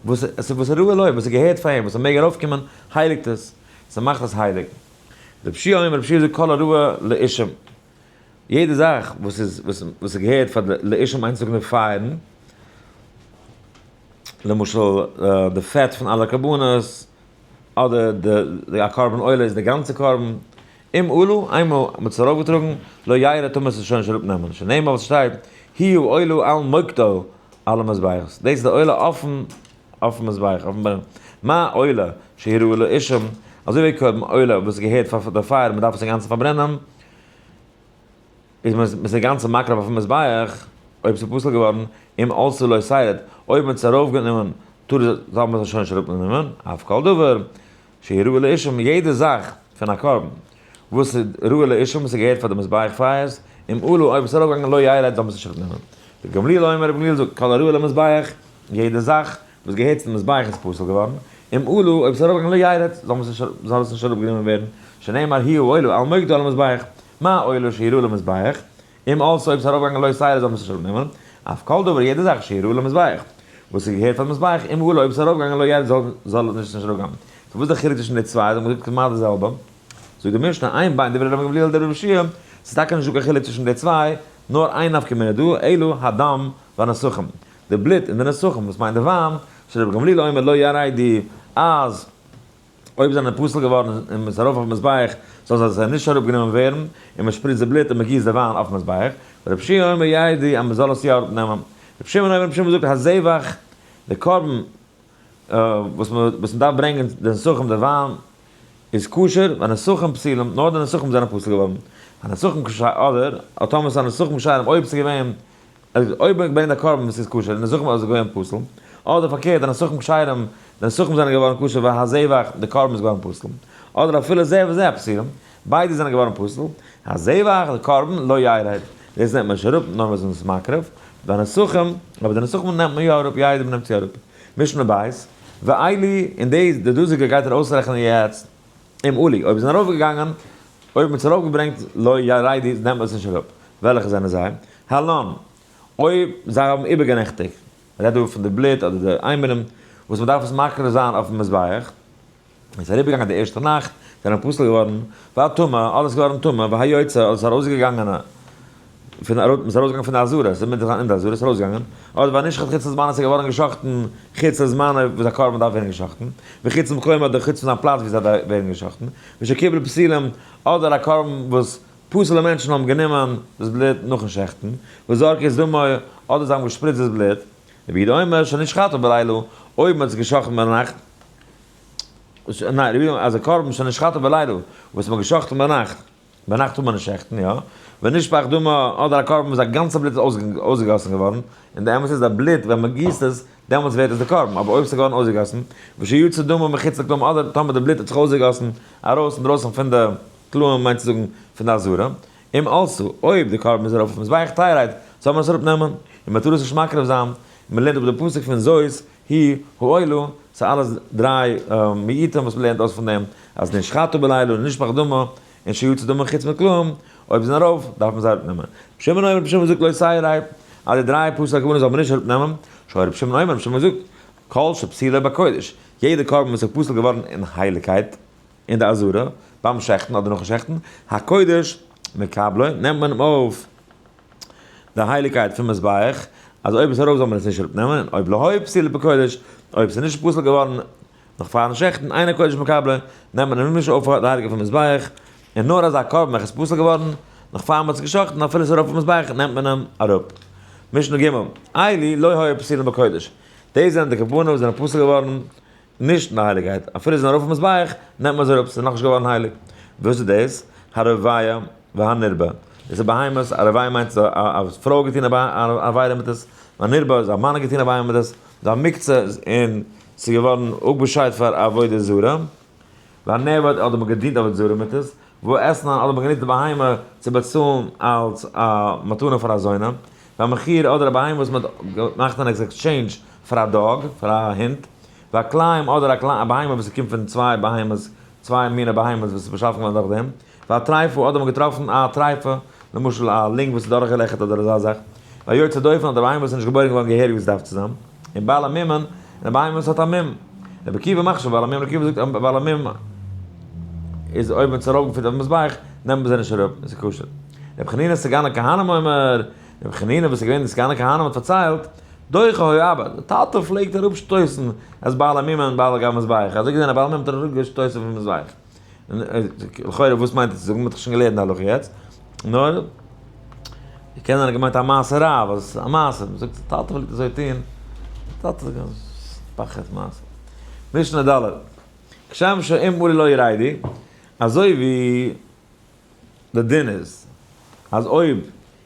וואס עס איז וואס הראוי לו, וואס עס געהערט פאר אים, וואס ער מעג ארויפקומען, הייליגט עס. ס'מאכט עס הייליג. רבי יהושע אומר, רבי יהושע זאגט כל הראוי לאישים, יעדע זאך וואס איז וואס וואס געהערט פאר די לאישים מיינט צו זאגן די פייערן, למשל די פעט פון אלע קרבנות, אדער די א קרבן עולה איז די גאנצע קרבן, אם עלו, איינמאל מ'האט עס ארויפגעטראגן, לא ירד טאר מען עס שוין נישט אראפנעמען, שנאמר וואס שטייט, היא העולה על מוקדה על המזבח, דאס איז די עולה אויפן אויפן מזבח, אויפן ברען, מה עולה שהיא ראויה לאישים, אזוי ווי קרבן עולה וואס געהערט פאר די פייער, מ'דארף עס אינגאנצן פארברענען, איז מען עס אינגאנצן מקריב אויפן מזבח, אויב ס'איז פסול געווארן, אם עלתה לא תרד, אויב מ'האט עס ארויפגענומען, טאר זאל מען עס שוין נישט אראפנעמען, אף כל דבר שהוא ראוי לאישים, יעדע זאך פון א קרבן וואס איז ראוי לאישים, וואס איז געהערט פאר די מזבח פייערס, אם עלו, אויב עס איז ארויפגעגאנגען לא ירד זאל מען עס נישט אראפנעמען. ר' גמליאל אומר, ר' גמליאל זאגט, כל הראוי למזבח, יעדע זאך וואס געהערט צום מזבח איז פסול געווארן, אם עלו, אויב עס איז ארויפגעגאנגען לא ירד, זאל עס נישט אראפגענומען ווערן, שנאמר היא העולה על מוקדה על המזבח, מה עולה שהיא ראויה למזבח, אם עלתה אויב ס'איז ארויפגעגאנגען לא תרד זאל מען עס נישט אראפנעמען, אף כל דבר יעדע זאך שהיא ראויה למזבח, וואס איז געהערט פאר די מזבח, אם עלה אויב ס'איז ארויפגעגאנגען לא ירד זאל עס נישט אראפגיין. so וואס איז די חילוק צווישן די צוויי? זיי האבן געזאגט כמעט די זעלבע. זאגט די משנה, אין בין דברי רבן גמליאל לדברי רבי יהושע, ס'איז טאקע נישטא קיין חילוק צווישן די צוויי, נאר איין נפקא מינה דא, אלא הדם והנסכים, די בלוט און די נסכים, וואס מיינט די וויין, שרבי גמליאל אומר לא ירדו, אז אויב זענען פסול געווארן און מען איז ארויף אויפן מזבח, זאל זיי נישט אראפגענומען ווערן, און מען שפריצט די בלוט און מען גיסט די וויין אויפן מזבח, ורבי יהושע אומר ירדו אז מען זאל עס יא אראפנעמען. רבי שמעון אומר, רבי שמעון זאגט הזבח, די קרבן וואס מען דארף ברענגען די נסכים די וויין איז כשר, והנסכים פסולים, נאר די נסכים זענען פסול געווארן, הנסכים כשרים, אדער טאמער ס'איז הנסכים כשרים אויב ס'איז געווען אויב מען ברענגט א קרבן וואס איז כשר און די נסכים איז געווען פסול, אדער פארקערט די נסכים כשרים, די נסכים זענען געווארן כשר והזבח, די קרבן איז געווארן פסול, אדער אפילו זה וזה פסולים, ביידע זענען געווארן פסול, הזבח, די קרבן, לא ירד, דאס נעמט מען נישט אראפ, נאר מען איז עס מקריב, והנסכים, אבער די נסכים נעמט מען יא אראפ, ירדו מען נעמט יא אראפ. משנה בית, ואלו, און די דאזיגע גייט ער אויסרעכענען יעצט, אם עלו, אויב זענען ארויפגעגאנגען, אויב מען האט עס ארויפגעברענגט לא ירדו, נעמט מען עס נישט אראפ. וועלכע זענען זיי? הלן, אויב זיי האבן איבערגענעכטיגט, מ'רעדט דא פון די בלוט אדער די אימורים, וואס מ'דארף עס מקריב זיין אויפן מזבח, איז אריבערגעגאנגען די ערשטע נאכט, זענען פסול געווארן, והטמא, אדער ס'איז געווארן טמא, והיוצא, אדער ס'איז ארויסגעגאנגען פון, מ'איז ארויסגעגאנגען פון די עזרה, ס'איז מיט אין די עזרה, ס'איז ארויסגעגאנגען, אדער והנשחט חוץ לזמנו, ס'איז געווארן געשאכטן חוץ לזמנו, וואס א קרבן דארף ווערן געשאכטן, וחוץ למקומו, אדער חוץ פון זיין פלאץ ווי זיי ווערן געשאכטן, ושקיבלו פסולים, אדער א קרבן וואס פסול'ע מענטשן האבן גענומען דאס בלוט נאכן שעכטן, וזרקו את דמו, אדער זיי האבן געשפריצט דאס בלוט, רבי יהודה אומר שנשחטו בלילה, אויב מ'האט עס געשאכטן ביינאכט, ניין, רבי יהודה אז א קרבן שנשחטו בלילה, וואס מ'האט געשאכטן ביינאכט, ביינאכט טאר מען נישט שעכטן, יא, ונשפך דמו, אדער א קרבן וואס א גאנצע בלוט איז אויסגעגאסן געווארן, און די אמת איז די בלוט ווען מ'גיסט עס, דעמאלטס ווערט עס די קרבן, אבער אויב עס איז געווארן אויסגעגאסן, ושיצא דמו מחוץ לקלעים, אדער טאמער די בלוט האט זיך אויסגעגאסן ארויס אינדרויסן פון די קלעים מיינט צו זאגן פון די עזרה, אם עלתה, אויב די קרבן איז ארויף אויפן מזבח תרד, זאל מען עס אראפ נעמען, און מען טאר עס נישט מקריב זיין, און מען לערנט אפ די פסוק פון זאת היא העולה, ס'איז אלעס דריי מיעוטים וואס מען לערנט אויס פון דעם, אז נשחטו בלילה און נשפך דמה, און שיצא דמה חוץ מקלעים, אויב זענען ארויף, דארף מען זיי אראפ נעמען. רבי שמעון אומר, רבי שמעון זאגט לא תרד, אז די דריי פסול'ע קרבנות זאל מען נישט אראפ נעמען, שהיה רבי שמעון אומר, רבי שמעון זאגט, כל שפסולו בקודש, יעדע קרבן וואס איז פסול געווארן אין הייליגקייט, אין די עזרה, ביים שעכטן אדער נאכן שעכטן, הקודש מקבלו, נעמט מען אים אויף די הייליגקייט פון מזבח, אז אויב עס איז ארויף זאל מען עס נישט אראפנעמען, און אויב לא היו פסולו בקודש, אויב עס איז נישט פסול געווארן נאך פארן שעכטן, אין הקודש מקבלו, נעמט מען אים נישט אויף די הייליגקייט פון מזבח, און נאר אזא קרבן וועלכע איז פסול געווארן נאך פאר מען האט עס געשאכטן, אפילו עס איז ארויף אויפן מזבח, נעמט מען אים אראפ. משנה ג', אלו לא היו פסולים בקודש, דאס זענען די קרבנות וואס זענען פסול געווארן נישט אין די הייליגקייט, אפילו זיי זענען ארויף אויפן מזבח, נעמט מען זיי אראפ, ס'איז נאכנישט געווארן הייליג. וואס איז דאס? הרביע והנרבע. דאס איז בהמות, א רביע מיינט א פרוי האט געטון א עבירה מיט עס, והנרבע איז א מאן האט געטון א עבירה מיט עס, והמוקצה און ס'איז געווארן אפגעשיידט פאר עבודה זרה, והנאבד אדער מ'האט געדינט עבודה זרה מיט עס, והאתנן אדער מ'האט גענוצט די בהמה צו באצאלן אלס א מתנה פאר א זונה, והמחיר אדער א בהמה וואס מ'האט געמאכט אן exchange פאר א dog, פאר א הונט, והכלאים אדער א בהמה וואס קומט פון צוויי בהמות, צוויי מיני בהמות וואס איז באשאפן געווארן דורך דעם, והטריפה אדער מ'האט געטראפן א טריפה, למשל א lung וואס איז דורכגעלעכערט אדער אזא זאך, והיוצא דופן אדער א בהמה וואס איז נישט געבוירן געווארן געהעריג ווי עס דארף צו זיין, און בעל המומין, און א בהמה וואס האט א מום. רבי עקיבא מכשיר בעל המום, רבי עקיבא זאגט אז בעל המום. איז אויב מען האט עס ארויפגעפירט אויפן מזבח, נעמט מען זיי נישט אראפ, עס איז כשר. רבי חנינא סגן הכהנים אומר, רבי חנינא וואס איז געווען די סגן הכהנים האט פארציילט, דוחה היה אבא, די טאטע פלעגט אראפשטויסן את בעלי מומין מעל גבי המזבח, אזוי געזען א בעל מום האט ער אראפגעשטויסן פון מזבח. לכאורה וואס מיינט עס צו זאגן, מען האט דאך שוין געלערנט די הלכה יעצט, נאר קען זיין ער האט געמיינט א מעשה רב, אז א מעשה, מען זאגט טאטע פלעגט אזוי טון, טאטע פחד מעשה. משנה ד', כשם שאם עלו לא ירדו, אזוי ווי די דין איז אז אויב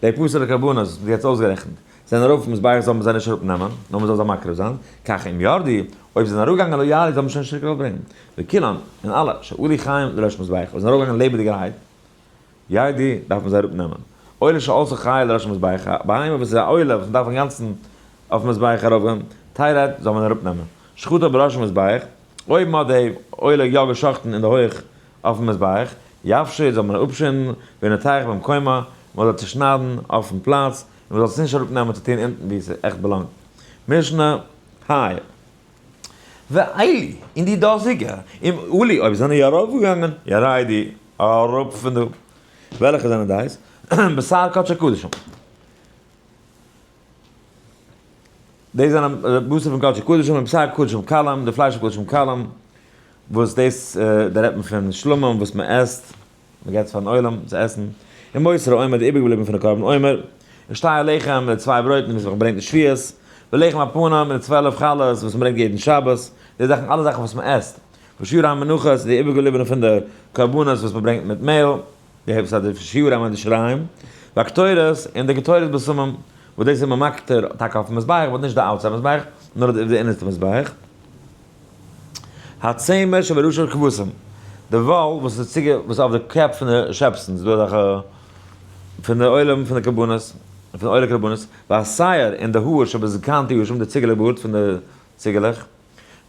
די פסול'ע קרבנות וואס מ'האט יעצט אויסגערעכנט זענען ארויף אויפן מזבח זאל מען זיי נישט אראפ נעמען נאר מ'זאל זיי מקריב זיין, כך אם ירדו, אויב זיי זענען אראפגעגאנגען לא יעלו זאל מען שוין נישט צוריק ארויפברענגען, וכולן, און אלע, שעלו חיים לראש מזבח, אויב זיי זענען ארויפגעגאנגען לעבעדיגערהייט, ירדו, דארף מען זיי אראפ נעמען. עולה שעלתה חיה לראש המזבח, א בהמה וואס איז א עולה וואס מ'דארף אינגאנצן אויפן מזבח ארויפגיין, תרד, זאל מען אראפ נעמען. שחטה בראש המזבח, אויב מ'האט די עולה יא גע'שחט'ן אין די הויך אויפן מזבח, יפשיט זאל מען אפשינדן, וינתח במקומה, מען זאל צושניידן אויפן פלאץ, און מען זאל עס נישט אראפנעמען צו טון אונטן וואו עס עכט באלאנגט. משנה ה. ואלו, און די דאזיגע, אם עלו, אויב זענען יא ארויפגעגאנגען, ירדו, אראפ פון דא. וועלכע זענען דאס? בשר קדשי קדשים. דאס זענען בשר פון קדשי קדשים און בשר קדשים קלים, די פלייש פון קדשים קלים, וואס דאס דא רעדט מען פון שלמים וואס מען עסט, מען געבט פארן עולם צו עסן, און מותר העומר די איבערגעבליבן פון די קרבן עומר, און שתי הלחם די צוויי ברויטן וואס מען ברענגט אין שבועות, ולחם הפנים און די 12 חלות וואס מען ברענגט יעדן שבת, די זאכן אלע זאכן וואס מען עסט, ושירי המנחות די איבערגעבליבענע פון די קרבנות וואס מען ברענגט מיט מעהל. די הערבסט אדער שיעור מיינט די שיריים, והקטורת און די קטורת בשמים, וואס דאס איז מען מקטיר טאקע אויפן מזבח, but נישט די outside מזבח, נאר די אינערסטע מזבח. הצמר שבראשי כבשים, די וואל וואס איז צוגע וואס איז אויף די קעפ פון די שעפסן, ס'איז דא אזעלכע פון די עולם פון די קרבנות, פון די עולה קרבנות, והשער און די האר שבזקן תיישים, די ציגעלע בארד פון די ציגעלעך,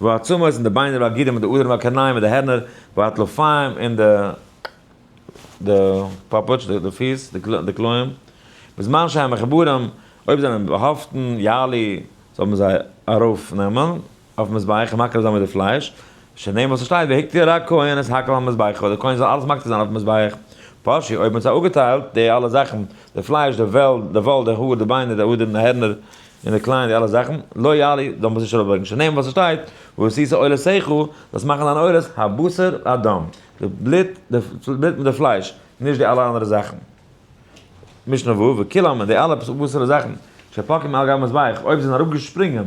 והעצמות און די ביינער והגידים און די אדערן והקרניים און די הערנער, והטלפיים און די די פאפאטש, די פיס, די כלאים, בזמן שהם מחוברים, אויב זענען באהאפטן, יעלו, זאל מען זיי ארויף נעמען אויפן מזבח און מקריב זיין מיט די פלייש, שנאמר וואס עס שטייט והקטיר הכהן את הכל על המזבח, די כהן זאל אלעס מקטיר זיין אויפן מזבח, פרשו, אויב מען האט זיי אפגעטיילט, די אלע זאכן, די פלייש, די וועל, די וואל, די האר, די ביינער, די אדערן, די הערנער, און די כלאים, די אלע זאכן, לא יעלו, זאל מען עס נישט ארויפברענגען, שנאמר וואס עס שטייט, ועשית עולותיך, זאלסט מאכן דיינע עולות, הבשר והדם. די בלוט, די בלוט מיט די פלייש, נישט די אלע אנדערע זאכן. משנה ו', וכולם, און די אלע פסול'ע זאכן, שפקעו מעל גבי מזבח, אויב זיי זענען אראפגעשפרינגען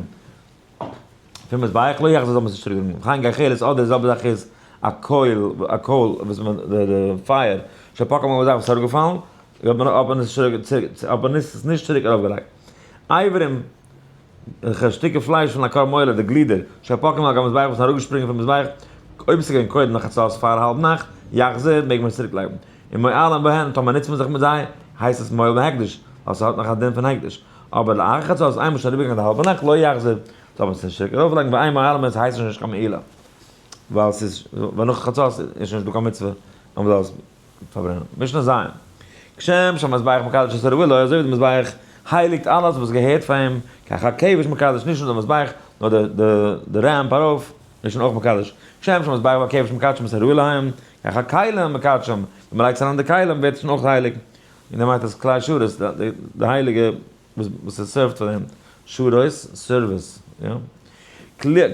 פון מזבח, לא יחזיר זאל מען עס נישט צוריק ברענגען. וכן גחלת, אדער די זעלבע זאך איז א קויל, א קויל וואס מען, די פייער, שפקעה מעל גבי מזבח וואס איז אראפגעפאלן, האט מען עס נישט צוריק ארויפגעלייגט. אברים. וועלכע שטיקער פלייש פון א קרבן עולה, די גלידער, שפקעו מעל גבי המזבח וואס איז אראפגעשפרינגען פון מזבח, אויב עס איז געווען קודם לחצות פאר האלב נאכט, יחזיר, מעג מען עס צוריק לייגן. און מועלין בהן, טאמער נוצט מען זיך מיט זיי, הייסט עס מועל בהקדש, ווייל ס'האט נאך א דין פון הקדש. אבער לאחר חצות, איינמאל שוין אריבערגעגאנגען די האלבע נאכט, לא יחזיר, זאל מען עס נישט צוריק ארויפלייגן, ואין מועלין בהן, ס'הייסט שוין נישט קיין מעילה, ווייל ס'איז, ווייל נאך חצות איז שוין נישט דא קיין מצוה אז מ'זאל עס פארברענען. משנה ז'. כשם שהמזבח מקדש את הראוי לו, אזוי ווי די מזבח הייליגט אלעס וואס געהערט פאר אים, כך הכבש מקדש, נישט נאר די מזבח, נאר די די די ramp ארויף איז שוין אויך מקדש. כשם שהמזבח והכבש מקדשים את הראוי להם, כך הכלים מקדשים, ווען מ'לייגט עס אריין אין די כלים ווערט עס שוין אויך הייליג. און דער מיינט אז כלי שרת, די הייליגע וואס עס serve ט פאר דעם, שרות, service, יא.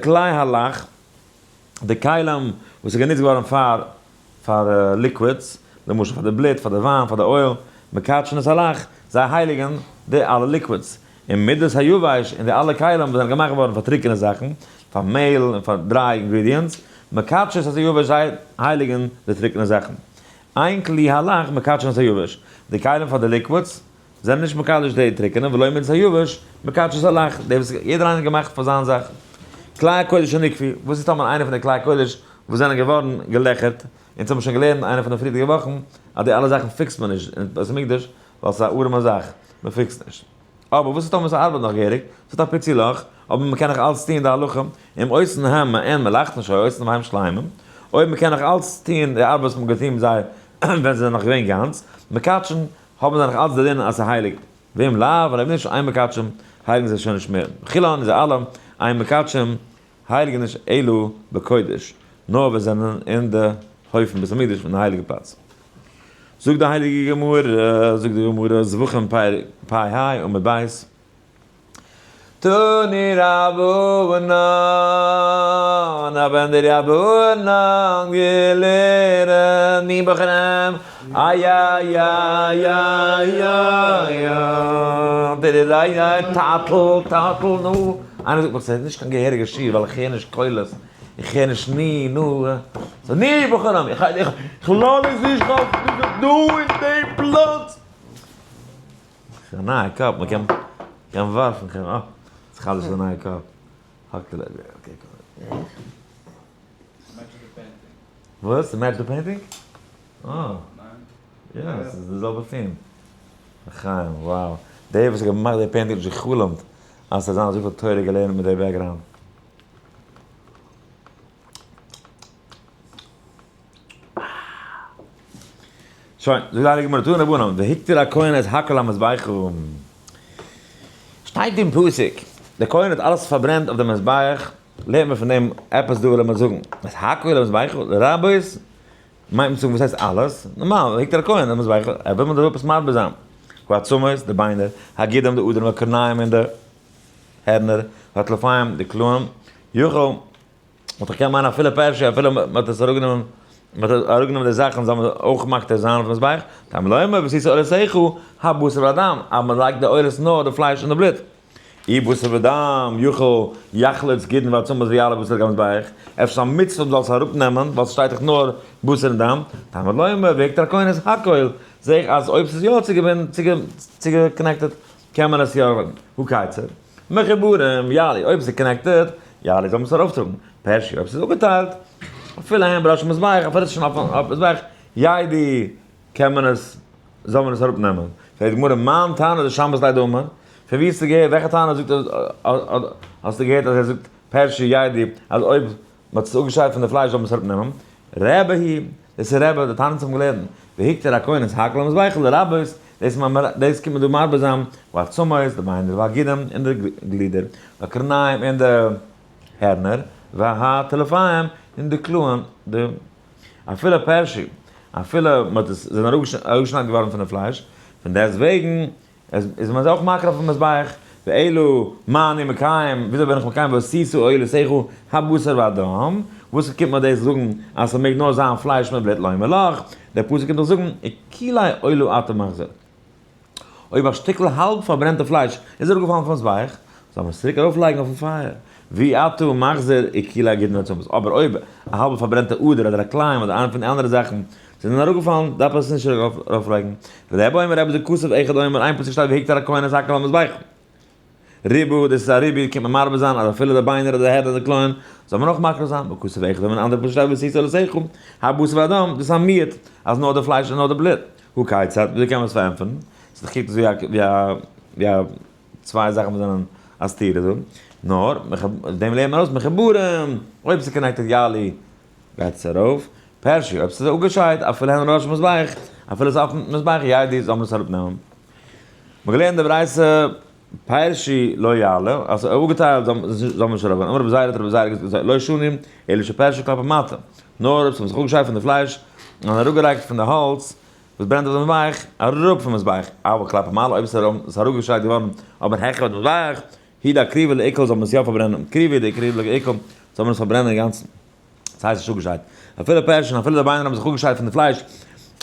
כלי הלח, די כלים וואס איז גענוצט געווארן פאר פאר liquids, למשל פאר די בלוט, פאר די וויין, פאר די אויל, מקדשין את הלח, זיי הייליגן די אלע liquids. און מידות היבש און די אלע כלים וואס זענען געמאכט געווארן פאר טרוקענע זאכן, פאר מעהל און פאר dry ingredients, מקדשות את היבש, זיי הייליגן די טרוקענע זאכן. אין כלי הלח מקדשין את היבש, די כלים פאר די liquids זענען נישט מקדש די טרוקענע, ולא מידות היבש מקדשות הלח, די וואס יעדער איינער האט געמאכט פאר זיין זאך. כלי הקודש שניקפו, וואס איז טאמער איינע פון די כלי הקודש וואס זענען געווארן געלעכערט, אונז האבן שוין געלערנט איינע פון די פריערדיגע וואכן אז די אלע זאכן fix ט מען נישט אין בית המקדש ווייל ס'איז א ארעמע זאך, מען fix ט נישט. אבער וואס איז טאמער ס'ארבעט נאך געהעריג, ס'האט א פיצי לאך, אבער מען קען נאך אלץ טוען די הלכה, אם עושין הם מעין מלאכתן שהיו עושין והם שלימים, אויב מען קען נאך אלץ טוען די ארבעט וואס מען האט געטון מיט זיי ווען זיי זענען נאך געווען גאנץ, מקדשין, האבן זיי נאך אלץ די דין אז ס'איז הייליג. ואם לאו, און אויב נישט, אין מקדשין, הייליגן זיי שוין נישט מער. וכולן, זיי אלע, אין מקדשין, הייליגן נישט אלא בקודש, נאר ווען זיי זענען אין די הויך. הויף פון בית המקדש פון די הייליגע פלאץ. זאגט די הייליגע גמרא, זאגט די גמרא, זבחים פ ה עמוד ב', תנו רבנן, האבן די רבנן געלערנט, ני בחורים, איי איי איי איי איי איי איי טאטל טאטל נו, איינער זאגט מיך ס'איז נישט קיין געהעריגע שיעור ווייל איך הער נישט קולות, איך הער נישט ני נו, so ני בחורים, איך איך לאז עס נישט אויף דא אין דעם פלאץ. ס'איז א נייע קאפ, מ'קען קען ווארפן, קען אה, ס'איז חדש א נייע קאפ. האקט ער okay. וואס? ס' match די painting? אה. יא, ס'איז די זעלבע theme. לחיים, wow. דער וואס האט געמאכט די painting האט נישט גע'חלומ'ט אז ס'זאל זיין אזויפיל תורה געלערנט מיט די background. שוין, זאגט די הייליגע גמרא, תנו רבנן, והקטיר הכהן את הכל המזבחה. שטייט אין פסוק, דער כהן האט אלעס פארברענט אויף דעם מזבח, לערנט מען פון דעם עפעס דא, לאמיר זאגן, את הכל המזבחה, לרבות, מיינט מען צו זאגן וואס הייסט אלעס? נארמאל, והקטיר הכהן המזבחה, ער וויל מיר דא עפעס מרבה זיין, העצמות, די ביינער, הגידים, די אדערן, והקרניים און די הערנער, והטלפיים, די קלעים, יכול. וואלט איך געקענט מיינען אפילו פירשו אפילו מען האט עס אראפגענומען מען האט אראפגענומען די זאכן זאל מען אויך מקטיר זיין אויפן מזבח, תלמוד לומר ועשית עולותיך הבשר והדם, אז מען לייגט די עולות נאר די פלייש און די בלוט. אי בשר ודם יכול יחלוץ גידין ועצמות ויעלה בשר על גבי המזבח, אפשר איז א מצוה מען זאל עס אראפנעמען ווייל ס'שטייט דאך נאר בשר און דם, תלמוד לומר והקטיר הכהן את הכל, זעה איך אז אויב ס'איז יא צוגע connected קען מען עס יא אראפנעמען. הא כיצד? מחוברים, יעלו, אויב ס'איז connected, יעלו זאל מען עס ארויפטראגן. פירשו, אויב ס'איז אפגעטיילט, אפילו הן בראש המזבח, אפילו ס'איז שוין אויפן מזבח, ירדו, קען מען עס, זאל מען עס אראפנעמען. פרעגט די גמרא, מאן תנא דשמעת ליה דאמר? פון ווי האסטו געהערט, וועלכע תנא זאגט האסטו געהערט אז ער זאגט פירשו ירדו, אז אויב מ'האט עס אפגעשיידט פון די פלייש זאל מען עס אראפנעמען? רבי היא, דאס איז רבי, די תנאים האבן געלערנט, והקטיר הכהן את הכל המזבח לרבות, דאס דאס קומט מען דא מרבה זיין, העצמות, די ביינער, והגידים, און די גלידער, והקרניים, און די הערנער, והטלפיים, און די קלעים, די אפילו פירשו, אפילו מ'האט עס, זענען אראפגעשניידן געווארן פון די פלייש, פון דעסטוועגן איז מען אויך מקריב אויפן מזבח, ואלא מה אני מקיים, וויאזוי בין איך מקיים ועשית עולותיך הבשר והדם, וואס קומט מיר דאס זאגן אז ס'מעג נאר זיין פלייש מיט בלוט לומר לך, דער פסוק קומט דאך זאגן וכלאי עולה אתה מחזיר. אויב א שטיקל האלב פארברענטע פלייש איז אראפגעפאלן פון מזבח, זאל מען עס צוריק ארויפלייגן אויפן פייער, ואי אתה מחזיר וכלאי גידין ועצמות, אבער אויב א האלבע פארברענטע אדער אדער א כלאים אדער איינע פון די אנדערע זאכן זענען אראפגעפאלן, דארף מען עס נישט ארויפלייגן. ורבי אומר רבי זאגט כתוב אחד אומר, איין פסוק שטייט והקטיר הכהן את הכל המזבח. ריבה, דאס איז א ריבוי, קומט מען מרבה זיין אז אפילו די ביינער אדער די הערנער אדער קלעים, זאל מען אויך מקריב זיין, וכתוב אחד אומר, אן אנדערע פסוק שטייט ועשית עולותיך, הבשר והדם, דאס איז א מיעוט, אז נאר די פלייש און נאר די בלוט. הא כיצד, וויאזוי קען מען עס פארענטפערן? ס'איז דאך קוקט אויס ווי א ווי א צוויי זאכן וואס זענען א סתירה דא. נאר, דעם לערנט מען ארויס מחוברים, אויב ס'איז connected יעלו גייט עס ארויף, פירשו, אויב ס'איז אפגעשיידט, אפילו הן ראש מזבח, אפילו ס'איז אויפן מזבח, ירדו, זאל מען עס אראפנעמען. מ'האט געלערנט די ברייתא, פירשו לא יעלה, אז ס'איז אפגעטיילט זאל מען נישט ארויפגיין. אמר רבי זירא האט רבי זירא געזאגט אזוי, לא שנו, אלא שפירשו כלפי מטה. נאר אויב ס'האט זיך אפגעשיידט פון די פלייש, און אראפגעלייגט פון די האלץ וואס ברענט אויף די מזבח, אראפ פון מזבח, אבל כלפי מעלה, אויב ס'איז אראפגעשיידט געווארן אבער העכער פון די מזבח, הוא דאקריבו לעיקול זאל מען עס יא פארברענען, קריבו דאקריבו לעיקול זאל מען עס פארברענען אינגאנצן. דאס הייסט נישט אפגעשיידט. אפילו פירשו, אפילו די ביינער האבן זיך אפגעשיידט פון די פלייש,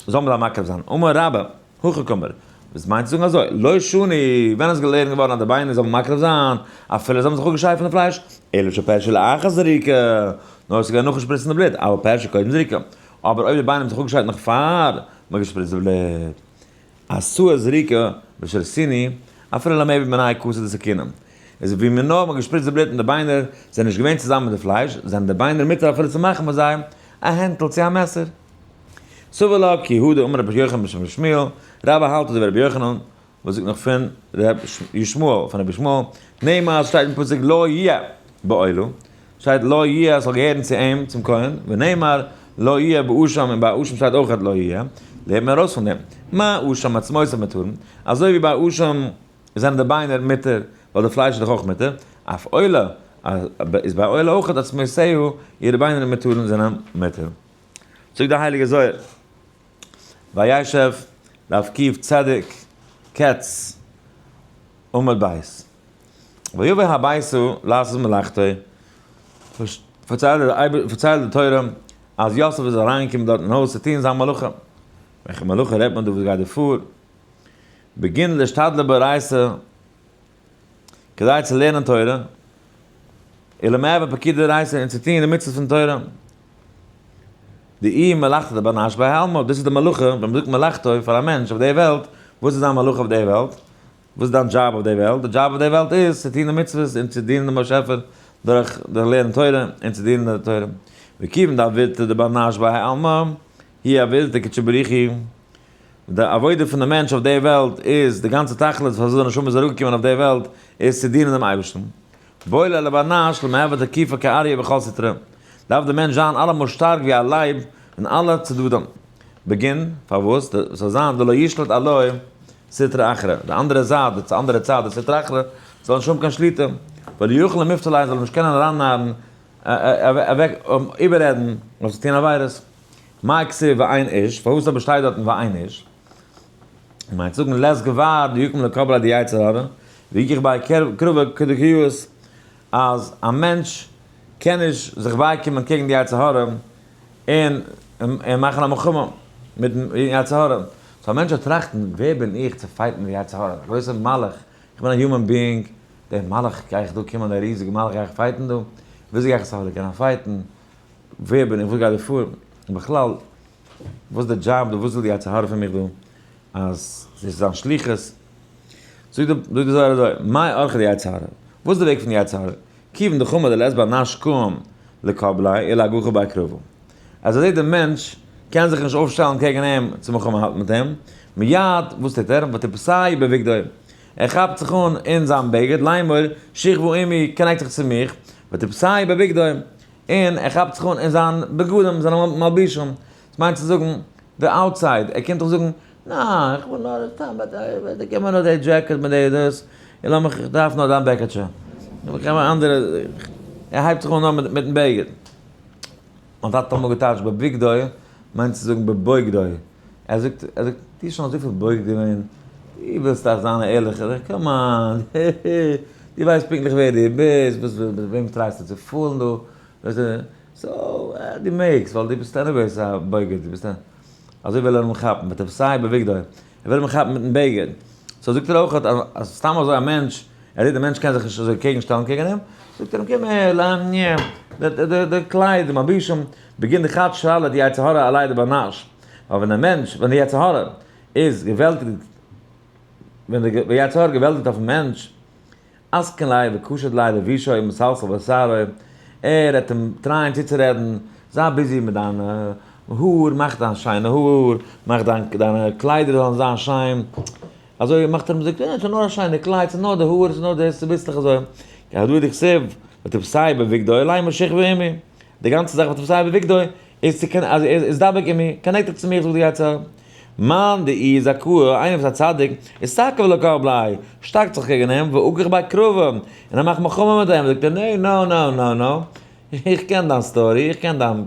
זאל מען זיי מקריב זיין. אמר רבה, הכי קאמר, וואס מיינט צו זאגן אזוי, לא שנו, ווען איז געלערנט געווארן אז די ביינער זאל מען מקריב זיין, אפילו זיי האבן זיך אפגעשיידט פון די פלייש, אלא שפירשו לאחר זריקה, נאר עס איז געווען נאכן שפריצן די בלוט, אבל פירשו קודם זריקה, אבער אויב די ביינער האבן זיך אפגעשיידט נאך פאר מען האט געשפריצט די בלוט. עשאה זריקה ושרסיני, אפילו למעבד מנאי כסא דסכינים. איז ווי מען נאר האט געשפריצט די בלוט און די ביינער זענען נישט געווען צוזאמען מיט די פלייש, זענען די ביינער מותר אפילו צו מאכן פון זיי א הענטל צו א מעסער. סבר לה כי הא דאמר רבי יוחנן בשם רבי שמואל, רבה האלט אזוי ווי רבי יוחנן וואס זאגט נאך פון ר' ישמעאל פון רבי ישמעאל, נאמר עס שטייט אין פסוק לו יהיה בעולה, שטייט לו יהיה עס זאל געהערן צו אים צום כהן, ונאמר לו יהיה באשם און ביי אשם שטייט אויך לו יהיה, לערנט מען ארויס פון דעם, מה אשם עצמותיו מותרין, אזוי ווי ביי אשם זענען די ביינער מותר ווייל די פלייש איז דאך אויך מותר, אף עולה איז ביי עולה אויך עצמותיה אירע ביינער מותרין זענען מותר. זאגט דער הייליגער זוהר, וישב דף קוף צדיק קץ עמוד בית. ויבא הביתה לעשות מלאכתו, פארציילט די תורה אז יוסף איז אריינגעקומען דארט אין הויז צו טון זיין מלאכה. וועלכע מלאכה רעדט מען דא וואס גייט דא פאר? בגין לאשתדלא באורייתא, כדי צו לערנען תורה, ולמהוי פקודי דאורייתא און צו טון די מצוות פון תורה. דאיהי מלאכתא דבר נש בהאי עלמא, דאס איז די מלאכה, ווען מ'זאגט מלאכתו פאר א מענטש אויף די וועלט, וואס איז זיין מלאכה אויף די וועלט? וואס איז דיין דזשאב אויף די וועלט? די דזשאב אויף די וועלט איז צו טון די מצוות און צו דינען דעם באשעפער דורך לערנען תורה און צו דינען די תורה. וכיוון דעבודתא דבר נש בהאי עלמא, היא עבודתא דקודשא בריך הוא, די עבודה פון די מענטש אויף די וועלט איז, די גאנצע תכלית פארוואס די נשמה איז אראפגעקומען אויף די וועלט איז צו דינען דעם אייבערשטן. בעי ליה לבר נש למהוי תקיפא כאריה בכל סטרא, דארף די מענטש זיין אלעמאל שטארק ווי א לייב אין אלע צדדים. בגין, פארוואס? ס'זאל זיין דלא ישלוט עלוי סטרא אחרא, די אנדערע זייט, די אנדערע צד, די סטרא אחרא, זאל נישט האבן קיין שליטה, ולא יוכל למיפתא ליה זאל נישט קענען ארייננארן, אוועק, איבעררעדן, אויף צו טון עבירות. מאי כתיב ואין איש, פארוואס אבער שטייט דארטן ואין איש? מיינט זאגן לית גבר דיקום לקבליה דיצר הרע, ויקח ביה קרבא כדקיות, אז א מענטש קען נישט זיך בייקומען קעגן די יצר הרע און און מאכן א מלחמה מיטן יצר הרע. so א מענטש זאל טראכטן, ווער בין איך צו fight ן די יצר הרע? א גרויסער מלאך, איך בין א human being, דער מלאך גיי איך דא קומען, דער ריזיגער מלאך גיי איך fight ן דא? וויאזוי גיי איך עס אפילו קענען fight ן? ווער בין איך? וואס גייט דא פאר? און בכלל, וואס איז די דזשאב דא? וואס וויל די יצר הרע פון מיך דא? אז דאס איז זיין שליחות? זאגט די זוהר אזוי, מאי אורחא דיצר הרע? וואס איז די וועג פון די יצר הרע? כיוון דחמא דלית בר נש קאים לקבליה אלא אגחא ביה קרבא. אז ער זעט די מענטש קען זיך נישט אויפשטעלן קעגן אים צו מלחמה האלטן מיט אים, מיד וואס טוט ער? ותפסיה בבגדו. ער כאפט זיך אן אין זיין בגד, לאמור, שכבה עמי, connect זיך צו מיך, ותפסיה בבגדו. און ער כאפט זיך אן אין זיין בגדים, זיינע מלבישים, דאס מיינט צו זאגן די outside, ער קומט דאך זאגן, ניין, איך וויל נאר סתם, גיב מיר נאר די דזשעקעט מיט די דאס, און לאמיך, איך דארף נאר דיין בעקעטשע, איך גיב מיר אנדערע, ער הייבט זיך אן נאר מיטן בגד. מיין טאטע האט אמאל געטייטשט בבגדו, מיינט צו זאגן בבוגדו, ער זאגט, ער זאגט, דו האסט שוין אזויפיל בוגד געווען, דו ווילסט דאך זיין א ערליכער, come on, דו ווייסט פונקטליך ווער דו ביסט, וואס וועם try סטו צו fool ן דא, so דו מעגסט, ווייל דו ביסט anyways א בוגד, דו ביסט א, אזוי וויל ער אים כאפן, ותפסהו בבגדו, ער וויל אים כאפן מיטן בגד, so זאגט ער אויך אז סתם אזוי א מענטש, ער זעט די מענטש קען זיך נישט אזוי קעגן שטעלן קעגן אים, זאגט ער אים קום אהער, לאמיר, די קלייד, די מלבישים, בגין דחד שליט יצר הרע עליה דבר נש, ווייל ווען דער מענטש, ווען די יצר הרע איז געוועלטיגט, ווען די יצר הרע געוועלטיגט אויפן מענטש, אסקן ליה וקשט ליה לבושו ומסלסל בשערו, ער העט אים try ען צוצורעדן, זיי busy מיט דיינע האר, מאך דיין שיינע האר, מאך דיינע קליידער זאלן זיין שיין, אזוי מאכט ער אים זאגט, אה, ס'איז נאר א שיינע קלייד, ס'איז נאר די האר, ס'איז נאר דאס, צוביסלעך אזוי, כהדא דכתיב, ותפסהו בבגדו לאמר שכבה עמי, די גאנצע זאך ותפסהו בבגדו איז צו קענען, אז ער איז דבק עמי, connect דיך צו מיר זאגט די יצר. מאן דאיהו זכאה, איינער וואס איז א צדיק, איז תקיף לקבליה, שטארקט זיך קעגן אים, ואגח ביה קרבא, און ער מאכט מלחמה מיט אים, זאגט ער, נע נא נא נא נא, איך קען דיין story, איך קען דיין,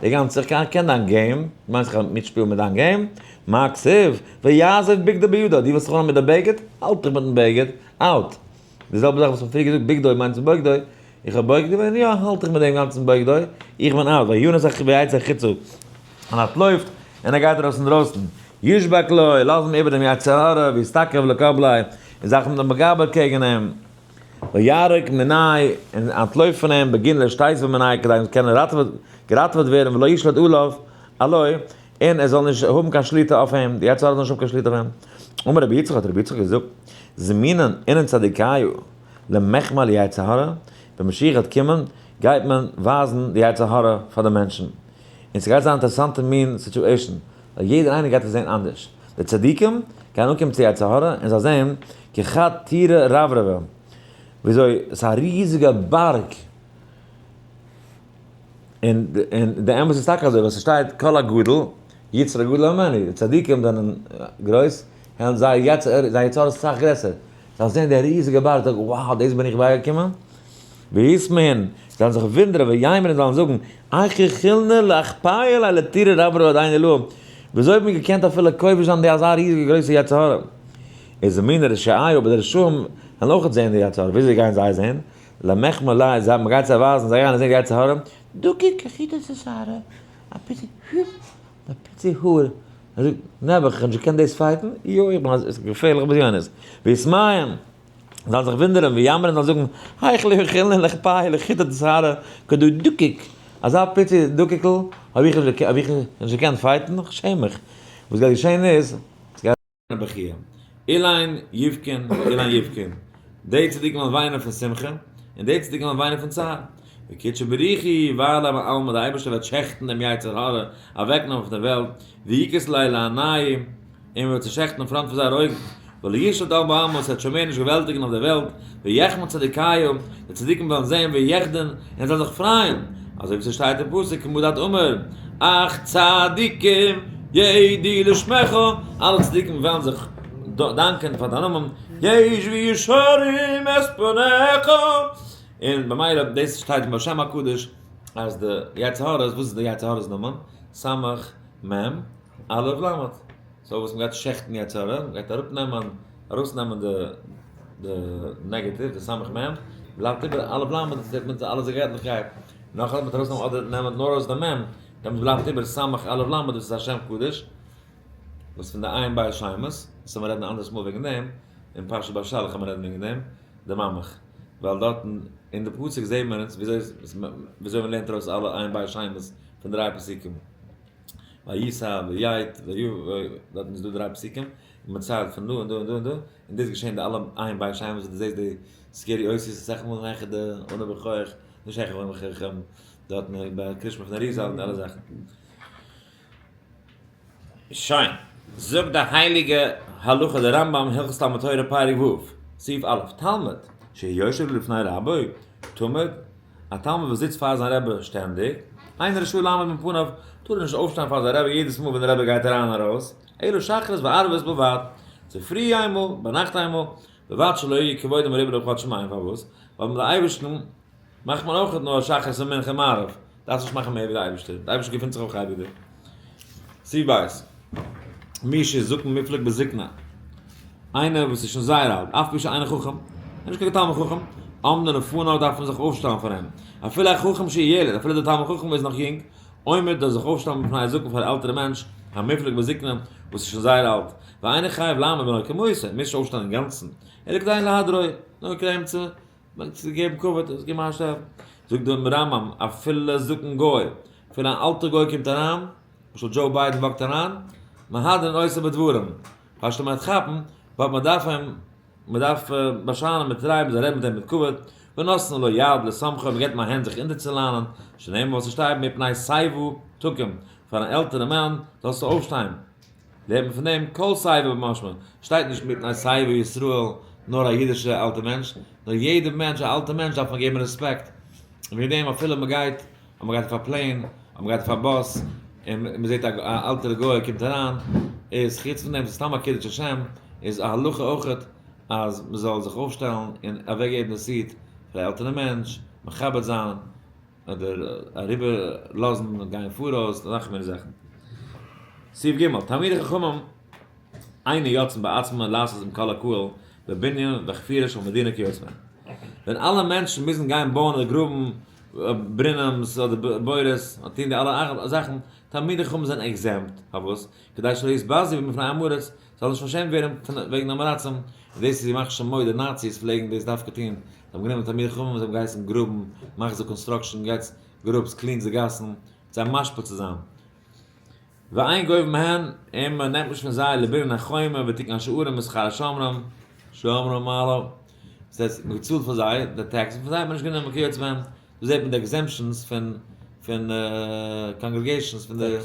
די גאנצע, איך קען דיין game, דו מיינסט איך וועל מיטשפילן מיט דיין game? מה כתיב, ויעזב בגדו בידו, דו ווילסט זיך אנהייבן מיט די בגד? האלט דיך מיטן בגד, out. די זעלבע זאך וואס כ'האב פריער געזאגט, בגדו מיינט בוגדו, איך האב בוגד געווען, יא, האלט איך מיט דעם גאנצן בוגדו, איך בין out, וינס ויצא החוצה, און אנטלויפט, און ער גייט ארויס אינדרויסן, ישבק לו, לאז אים איבער דעם יצר הרע, ויתתקף לקבליה, און זיך מיט דעם מגבר קעגן אים, ויערוק מיניה, און אנטלויפט פון אים, בגין לאשתיתבא מיניה, כדי אים קענען געראטעוועט ווערן, ולא ישלוט עליו, עלוי, און ער זאל נישט האבן קיין שליטה אויף אים, די יצר הרע זאל נישט האבן קיין שליטה אויף אים. אמר רבי יצחק, האט רבי יצחק געזאגט, זמינין אינון צדיקייא למחמי ליצר הרע, ווען משיח וועט קומען, גייט מען ווייזן די יצר הרע פאר די מענטשן. און ס'גייט זיין אינטערעסאנטע מין situation, ווייל יעדער איינער גייט עס זען אנדערש. די צדיקים גייען אנקומען צו יצר הרע און זיי זען כחד טורא רברבא, וויאזוי ס'איז א ריזיגע בארג, און די אמת איז טאקע אזוי, ווייל ס'שטייט כל הגדול יצרו גדול הימנו, די צדיקים זענען גרויס, און זייער יצר איז אסאך גרעסער, זיי זעען די ריזיגע בארג, זאגן wow דאס בין איך בייגעקומען? ויתמהון, זיי וועלן זיך וואונדערן, ויאמרון, זיי וועלן זאגן, איך יכילנא לאכפיא ליה לטורא רברבא דעינא עילאה, וויאזוי האבן מיר געקענט אפילו כובש זיין די אזא ריזיגע גרויסע יצר הרע? איז מיני רשעי, אבער די רשעים וועלן אויך זען די יצר הרע, וויאזוי גייען זיי זען? למחמא ליה, זיי, מ'גייט זיי ווייזן, זיי גייען זען די יצר הרע, דקיק כחוט השערה, א פיצי א פיצי האר, ער זאגט, נעבעך, איך האב נישט געקענט דאס fight ן, יוי, איך בין א, עס איז געפערליך בזיונות. ויתמהון, זאלן זיך וואונדערן, ויאמרון זאלן זאגן, היכי לא יכילנא לאכפיא לחוטא דשערא כדא דקיק, אזא פיצי דקיקל האב איך נישט געקענט fight ן, איך שעם מיך. וואס גייט געשען איז, ס'גייט. בכיה. אלין יבכון ואלין יבכון, די צדיקים וועלן וויינען פון שמחה, און די צדיקים וועלן וויינען פון צער. וקודשא בריך הוא יבער ליה בעלמא, דער אייבערשטער וועט שעכטן דעם יצר הרע, אוועקנעמען פון דער וועלט, ויקהת ליה לעינייהו, און מען וועט צעשעכטן אין front פון זייערע אויגן, ולא ישלוט על בעלמא, עס וועט שוין מער נישט געוועלטיגן אויף דער וועלט, ויחמוד צדיקייא, די צדיקים וועלן זען ויחדון, און זיי זאלן זיך פרייען, אזוי ווי ס'שטייט אין פסוק כמה דאת אמר, אך צדיקים יודו לשמך, אלע צדיקים וועלן זיך דאנקען פאר דיין נאמען, ישבו ישרים את פניך, און במילא דאס שטייט אין בעל שם הקדוש אז די יצר הרע, וואס איז די יצר הרע'ס נאמען? סמך מ א' ל', so וואס מ'גייט שעכטן יצר הרע, מ'גייט אראפנעמען, ארויסנעמען די די נעגאטיוו, די סמך מ, בלייבט איבער א' ל', דאס זעט מען אלע זיי געטליכקייט, נאך אז מ'וועט ארויסנעמען אדער נעמען נאר ארויס די מ, דעמאלטס בלייבט איבער סמך א' ל', דאס איז א שם קדוש, וואס פון די עין בית שמות, דאס וועל מיר רעדן אנדערס מאל וועגן דעם, אין פרשת בשלח וועל מיר רעדן וועגן דעם, די ממך, ווייל דארטן אין די פסוק זעהן מיר אונז וויאזוי מ'לערנט ארויס אלע עין בית שמות פון דריי פסוקים. וישא ויית ויבא, דארטן איז דא דריי פסוקים, און מען ציילט פון דא און דא און דא און דא, און דאס איז געשען די אלע עין בית שמות וואס דו זעסט די scary אותיות אסאך מאל העכער די אנא בכח, נישט העכער אנא בכח, דארטן ביי קרישמע פון אריזל און די אלע זאכן. שוין, זאגט די הייליגע הלכה די רמב ם הלכות תלמוד תורה פרק ו', סעיף א', תלמיד שיושב לפני רבו תמיד, א תלמיד וואס זיצט פאר זיין רבי שטענדיג, אינו רשאי לעמוד מפניו, טאר ער נישט אויפשטיין פאר זיין רבי יעדעס מאל ווען דער רבי גייט אריין און ארויס, אלא שחרית וערבית בלבד, צופרי איינמאל, ביינאכט איינמאל, בלבד שלא יהיה כבודו מרובה לכל שמים, פארוואס? ווייל מיט די אייבערשטן מאכט מען אויך נאר שחרית און מנחה און מעריב, דארפסט נישט מאכן מער ווי די אייבערשטער, די אייבערשטער געפינט זיך אויך אייביג דא. סעיף ב', מי שזקן מופלג בזקנה, איינער וואס איז שוין זייער אלט, אף פי שאינו חכם, ער איז נישט קיין תלמיד חכם, עומדין לפניו דארף מען זיך אויפשטעלן פאר אים, אפילו א חכם שהוא ילד, אפילו דער תלמיד חכם איז נאך יונג, עומד דארף זיך אויפשטעלן בפני הזקן פאר א עלטערע מענטש, המופלג בזקנה, וואס איז שוין זייער אלט, ואינו חייב לעמוד במלוא קומתו, מוז נישט אויפשטיין אינגאנצן, אלא כדי להדרו, נאר כדי אים צו געבן כבוד, צו געבן א שטעל. זאגט דער רמב ם, אפילו זקן גוי, אפילו אן אלטער גוי קומט אריין, למשל דזשאו ביידען walk ט אריין, מהדרין אותו בדברים, פארשטא מען וועט כאפן, ווייל מען דארף אים, מען דארף באשיינען מיט רייב, מען זאל רעדן מיט אים מיט כבוד, ונותנין לו יד לסמכו, מען געבט אים א הענט זיך אונטערצולאנען, שנאמר וואס עס שטייט מפני שיבה תקום, פאר אן עלטערע מאן זאלסטו אויפשטיין, לערנט מען פון דעם כל שיבה במשמע, שטייט נישט מפני שיבה ישראל נאר א אידישע אלטע מענטש, נאר יעדע מענטש א אלטע מענטש דארף מען געבן רעספעקט, און וועגן דעם אפילו מען גייט אז מען גייט אויף א plane, אז מען גייט אויף א באס, און מען זעט א אלטערע גוי קומט אריין, איז חוץ פון דעם ס'איז סתם א קידוש השם, איז א הלכה אויכעט אז מען זאל זיך אויפשטעלן און אוועק געבן די seat פאר א עלטערע מענטש, מכבד זיין, אדער אריבער לאזן גיין פאראויס, אזעלכע מיני זאכן. סעיף ג', תלמידי חכמים אינן יוצאין בעצמן לעשות עם כל הקהל בבנין וחפירה של מדינה כיוצא בהן. ווען אלע מענטשן מוזן גיין בויען אדער גראבן ברונעמס אדער בורות און טון די אלע זאכן, תלמידי חכמים זענען exempt, פארוואס? כדי שלא יתבזו בפני עם הארץ, זאל נישט פארשעמט ווערן פון וועגן עם הארצים, און דאס איז ימח שמו, די נאציס פלעגן דאס דווקא טון, זיי האבן גענומען תלמידי חכמים און זיי האבן געהייסן גראבן, מאכטס די construction, גייטס גראבטס, clean טס די גאסן, זיי משפיל צו זיין. ואין גובים מהן, און מען נעמט נישט פון זיי לבנין החומה ותיקון השערים ושכר השומרים, שומרים מעלה, דאס הייסט מען געצאלט פאר זיי די tax, און פון זיי האט מען נישט גענומען כיוצא בהם, דא זעט מען די exemptions פון פון congregations פון די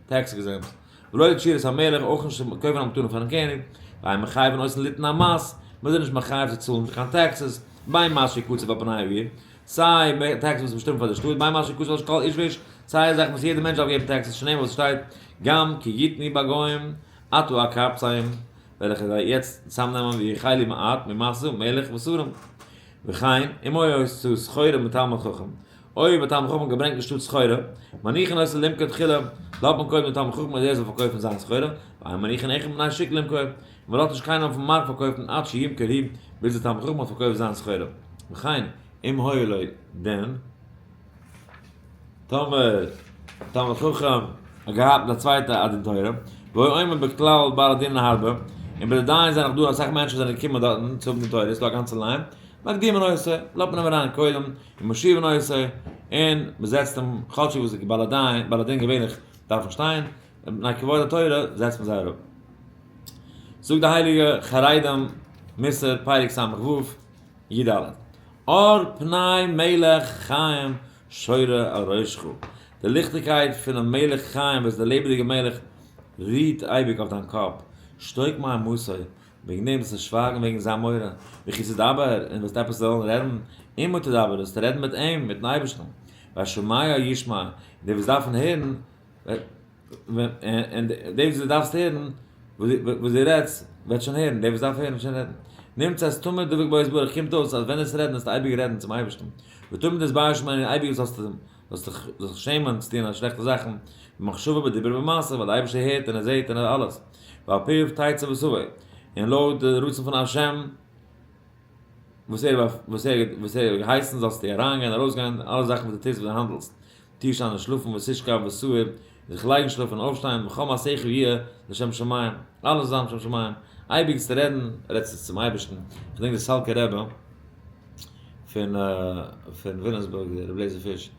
tax exempts, ולא לתשורת המלך, אויך נישט צו קויפן א מתנה פארן קעניג, ואין מחייבין אותן ליתן המס, מען איז נישט מחייב צו צאלן קיין taxes, בין מס שיקצב על פני העיר, סיי tax וואס איז באשטימט פאר די שטאט, בין מס שיקצב על כל איש ואיש, סיי א זאך וואס יעדער מענטש דארף געבן taxes, שנאמר וואס שטייט, גם כי יתנו בגוים, עתה אקבצם, וועל איך זיי יעצט צוזאמנעמען ויאכלו מעט ממשא מלך ושרים. וכן, אם היה הוצאה סחורה מתלמיד חכם, אויב א תלמיד חכם האט געברענגט אין שטאט סחורה, מניחין אותו למכור תחילה, לאזט מען קודם דעם תלמיד חכם אז ער זאל פארקויפן זיין סחורה, ואין מניחין אחד מבני השוק למכור, און מען לאזט נישט קיינעם אויפן מארק פארקויפן עד שימכור הוא, ביז דער תלמיד חכם האט פארקויפט זיין סחורה. וכן, אם היה לו דין, טאמער תלמיד חכם האט געהאט מיט א צווייטע א דין תורה, והיו עומד בכלל בעלי דינין הרבה, און ביי די דיין זענען נאך דא אסאך מענטשן וואס זענען געקומען דארטן צו האבן דין תורה, ס'איז דא א גאנצע line, מקדימין אותו, לאזט מען אים אריין קודם, און מושיבין אותו, און מ'זעצט אים, כאטשיג וואס די בעלי דיין, בעלי דין געווענליך דארפן שטיין, מפני כבוד התורה זעצט מען זיי אראפ. זאגט די הייליגע חרדים מוסר פרק ס"ו, י ד, אור פני מלך חיים שורה על ראשך, די ליכטיגקייט פונעם מלך חיים וואס איז דער לעבעדיגער מלך רוהט אייביג אויף דיין קאפ, שתוק מאימתו, וועגן דעם זאלסטו שווייגן וועגן זיין מורא, וכי תדבר, און וועסט עפעס וועלן רעדן, עמו תדבר, זאלסטו רעדן מיט אים, מיטן אייבערשטן, והשומע ישמע, און דער וואס דארפן הערן, און דער וואס דו דארפסט הערן וואס דו רעדסט וועט שוין הערן, דער וואס דארף הערן וועט שוין רעדן. נמצא אז תמיד דבוק בו יתברך קומט אויס אז ווען דו וועסט רעדן וועסטו אייביג רעדן צום אייבערשטן, ותמיד תתבייש ממנו און אייביג זאלסטו זיך שעמען צו טון שלעכטע זאכן, במחשבה בדיבור ובמעשה, ווייל דער אייבערשטער הערט און ער זעט און ער אלעס, ועל פיו תצא ותבוא, און לויט די רצון פון השם וואס ער האט געהייסן זאלסטו אריינגיין ארויסגיין, אלע זאכן וואס דו טוסט וואס דו האנדלסט. תישן און שלאפן ותשכב ותעור, זיך לייגן שלאפן און אויפשטיין, וכל מעשיך יהיה לשם שמים, אלעס זאל זיין לשם שמים, אייביג צו רעדן, רעדסטו צום אייבערשטן, איך געדענק די סאלקער רבי פון פון וויליאמסבורג, רבי לעזער פיש,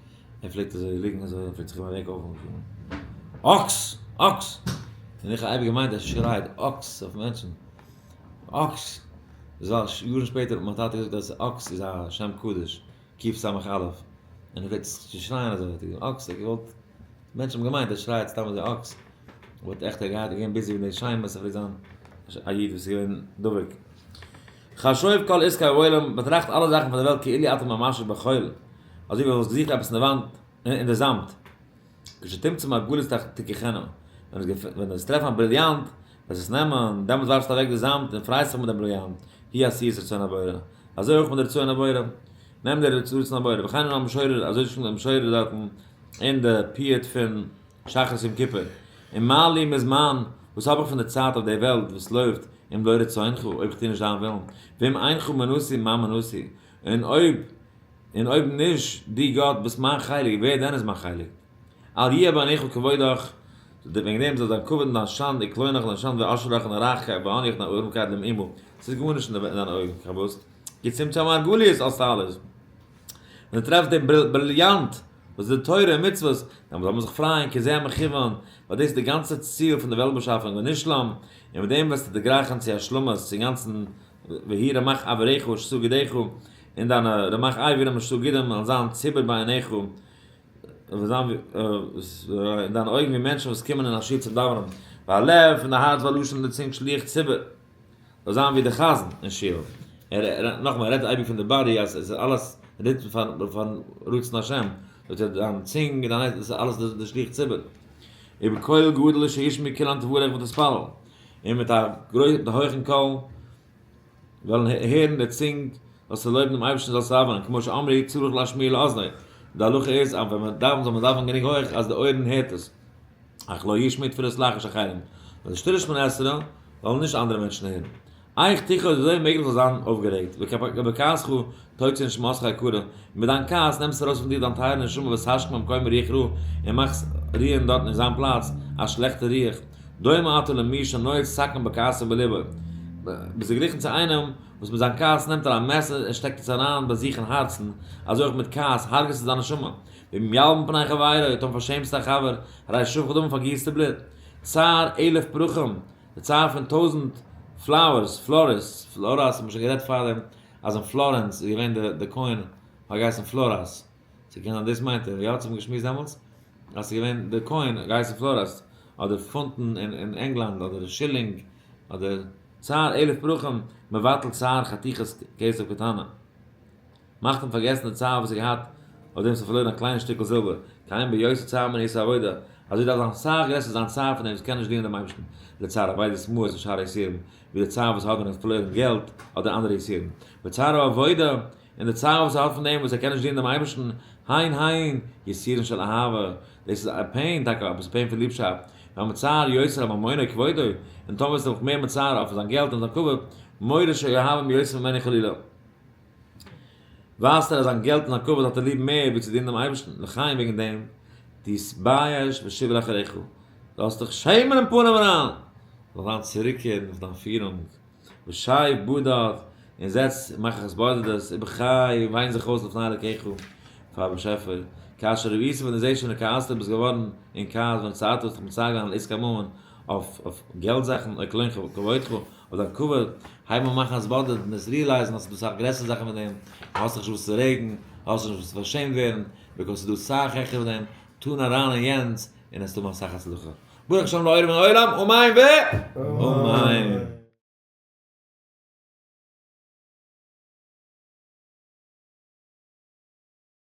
ער פלעגט אזוי ליגן אזוי, ער פלעגט זיך אימער אוועק אויפן אקס! אקס! און איך האב אייביג געמיינט ער שרייט אקס אויף מענטשן, אקס! יארן שפעטער האט מיין טאטע געזאגט אז אקס איז א שם קדוש. קס"א, און ער פלעגט צו שרייען אזוי, האט ער געזאגט אקס, ער האט געוואלט, מענטשן האבן געמיינט ער שרייט סתם אזוי אקס, אבער האט עכט ער געהאט געווען busy מיט די שמות, ער פלעגט זיין א איד וואס איז געווען דבוק. חשוב כל עסקי העולם, באטראכט אלע זאכן פון דער וועלט כאילו אתה ממשש בחול, אזוי ווי וואלסט געזוכט עפעס אין די וואנט, אין די זאמד. כשתמצא מרגלית תיקחנה, ווען דו וועסט טרעפן א בריליאנט, וועסט עס נעמען, דעמאלט ווארפסטו אוועק די זאמד און פרייסט זיך מיט דעם בריליאנט, היא עשיית רצון הבורא. אזוי אויך מיט די רצון הבורא. נעם די רצון הבורא, וכן אמר המשורר, אזוי שטייט דער משורר דארטן אין די פיוט פון שחרית יום כיפור, ומה לי מזמן, וואס האב איך פון די צייט אויף דער וועלט וואס לויפט, אם לא רצונך, אויב איך טו נישט דיין ווילן, ואם אינך מנתי, מה מנתי, און אויב און אויב נישט דו גאט ביסט מיין חלק, ווער דען איז מיין חלק? אל יהיה בעיניך כבודך, וועגן דעם זאל דיין כבוד און דיין שאנד, וקלונך און דיין שאנד, ועשרך און דיין רייכקייט, ועניך און דיין ארעמקייט למאומה, ס'איז גארנישט אין דיינע אויגן, פארוואס? כי תמצא מרגליות עשית אלעס. ווען דו טרעפסט דעם בריליאנט, וואס איז די תורה און מצוות, דאן זאל מען זיך פרייען, כי זה המכוון, ווייל דאס איז די גאנצע ציל פון די וועלט באשאפונג, ונשלם, און מיט דעם וועסטו דערגרייכן צו השלמות, צו אינגאנצן והי' רמ"ח אבריך ושס"ה גידיך, און דיינע רמ"ח אברים ושס"ה גידים וועלן זיין ציבור בעיניך, וועלן זיין אין דיינע אויגן ווי מענטשן וואס קומען אין א שול צום דאווענען, והלב און די הארץ והלשון און די צונג שליח ציבור, זאל זיין ווי די חזן אין שול. ער, נאכאמאל, ער רעדט אייביג פון די body אז עס איז אלעס ריטם פארן רצון השם, זאגט ער דיין צונג און דיין הארץ דאס איז אלעס די שליח ציבור. ובקול גדול שישמעו כולם תברך ותתפלל. און מיט א גרויסן הויכן קול וועלן הערן די צונג, זאלסטו לויבן דעם אייבערשטן זאלסטו דאווענען, כמו שאמרו צריך להשמיע לאזני, די הלכה איז אז ווען מען דאווענט זאל מען דאווענען גענוג הויך אז די אויערן הערט עס, אך לא ישמעו תפילת לחש אחרים, נאר די שטילע שמונה עשרה זאלן נישט אנדערע מענטשן הערן. איך תכעוס וויאזוי מעגליך זאל זיין אויפגערעגט, ובכעסך תוציא נשמתך היקרה, און מיט דיין כעס נעמסטו ארויס פון דיר דיין טייערע נשמה ותשכין במקומה רוח רעה, און מאכסט רוען דארטן אין זיין פלאץ א שלעכטע רוח, דומה אתה למי שנועץ סכין בכעסו בלבו, ביסט געגליכן צו איינעם וואס מיט זיין כעס נעמט ער א מעסער און שטעקט עס אריין ביי זיך אין הארצן, אזוי אויך מיט כעס הרג'סטו דיין נשמה, ואם ילבין פני חברו, טאמער פארשעמסטו א חבר, הרי שפך דמים פארגיסטו בלוט. צער אלף פרחים, די צער פון טויזנט flowers, פלאריס, פלאראס האט מען שוין גערעדט פארדעם אז אין פלארענס איז געווען די די כהן האט געהייסן פלאראס, ס'קען זיין דאס מיינט ער, יא? האט מען געשמועסט דעמאלטס אז ס'איז געווען די כהן האט געהייסן פלאראס, אדער פונטן אין אין ענגלאנד, אדער שילינג, אדער צער אלף פרחים מבטל צער חתיכת כסף קטנה. מאכט אים פארגעסן די צער וואס ער געהאט אויף דעם וואס ער פארלוירן א קליינע שטיקל זילבער, כן ביותר צער מן עושה עבודה, אזוי דארף זיין צער גרעסער זיין צער פון דעם וואס קען נישט דינען דעם אייבערשטן, לצער אבידת מעות ושאר יסורים, ווי די צער וואס האט ווען ער האט פארלוירן געלט אדער אנדערע יסורים, וצער העבודה, און די צער וואס ער האט פון דעם וואס ער קען נישט דינען דעם אייבערשטן, הן הן יסורין של אהבה, דאס איז א pain טאקע, אבער עס איז pain פון ליבשאפט, והמצער יותר על ממונו וכבודו, און טאמער איז ער נאך מער מצער אויף זיין געלט און זיין כבוד, מורא שאוהבם יותר ממנו חלילה. ווייזט ער אז זיין געלט און זיין כבוד האט ער ליב מער ווי צו דינען דעם אייבערשטן, לכן וועגן דעם, תתבייש ושב לאחריך, זאלסט דיך שעמען אין פנים אריין, זאל זיין צוריקקערן פון דיין פירונג, ושב בדד, און זעץ און מאך התבודדות, ובכה און וויין זיך אויס לפני אלקיך, פאר באשעפער, כאשר ראית ווען דו זעסט שנכעסת ביסט געווארן אין כעס ונצטערת האסט דיך מצער געווען על עסקי ממון, אויף געלט זאכן, או קלון כבודך, אויף דיין כבוד, הייב אן מאכן התבודדות און עס realize ן אז ס'איז דא סאך גרעסערע זאכן פון דעם, האסט נישט וואס צו רעגן, האסט נישט וואס צו פארשעמט ווערן, because ס'איז דא סאך העכער פון דעם, טון אריין אין יענץ און עס טון אסאך הצלחה. ברוך השם לעולם ועולם, אמן ואמן.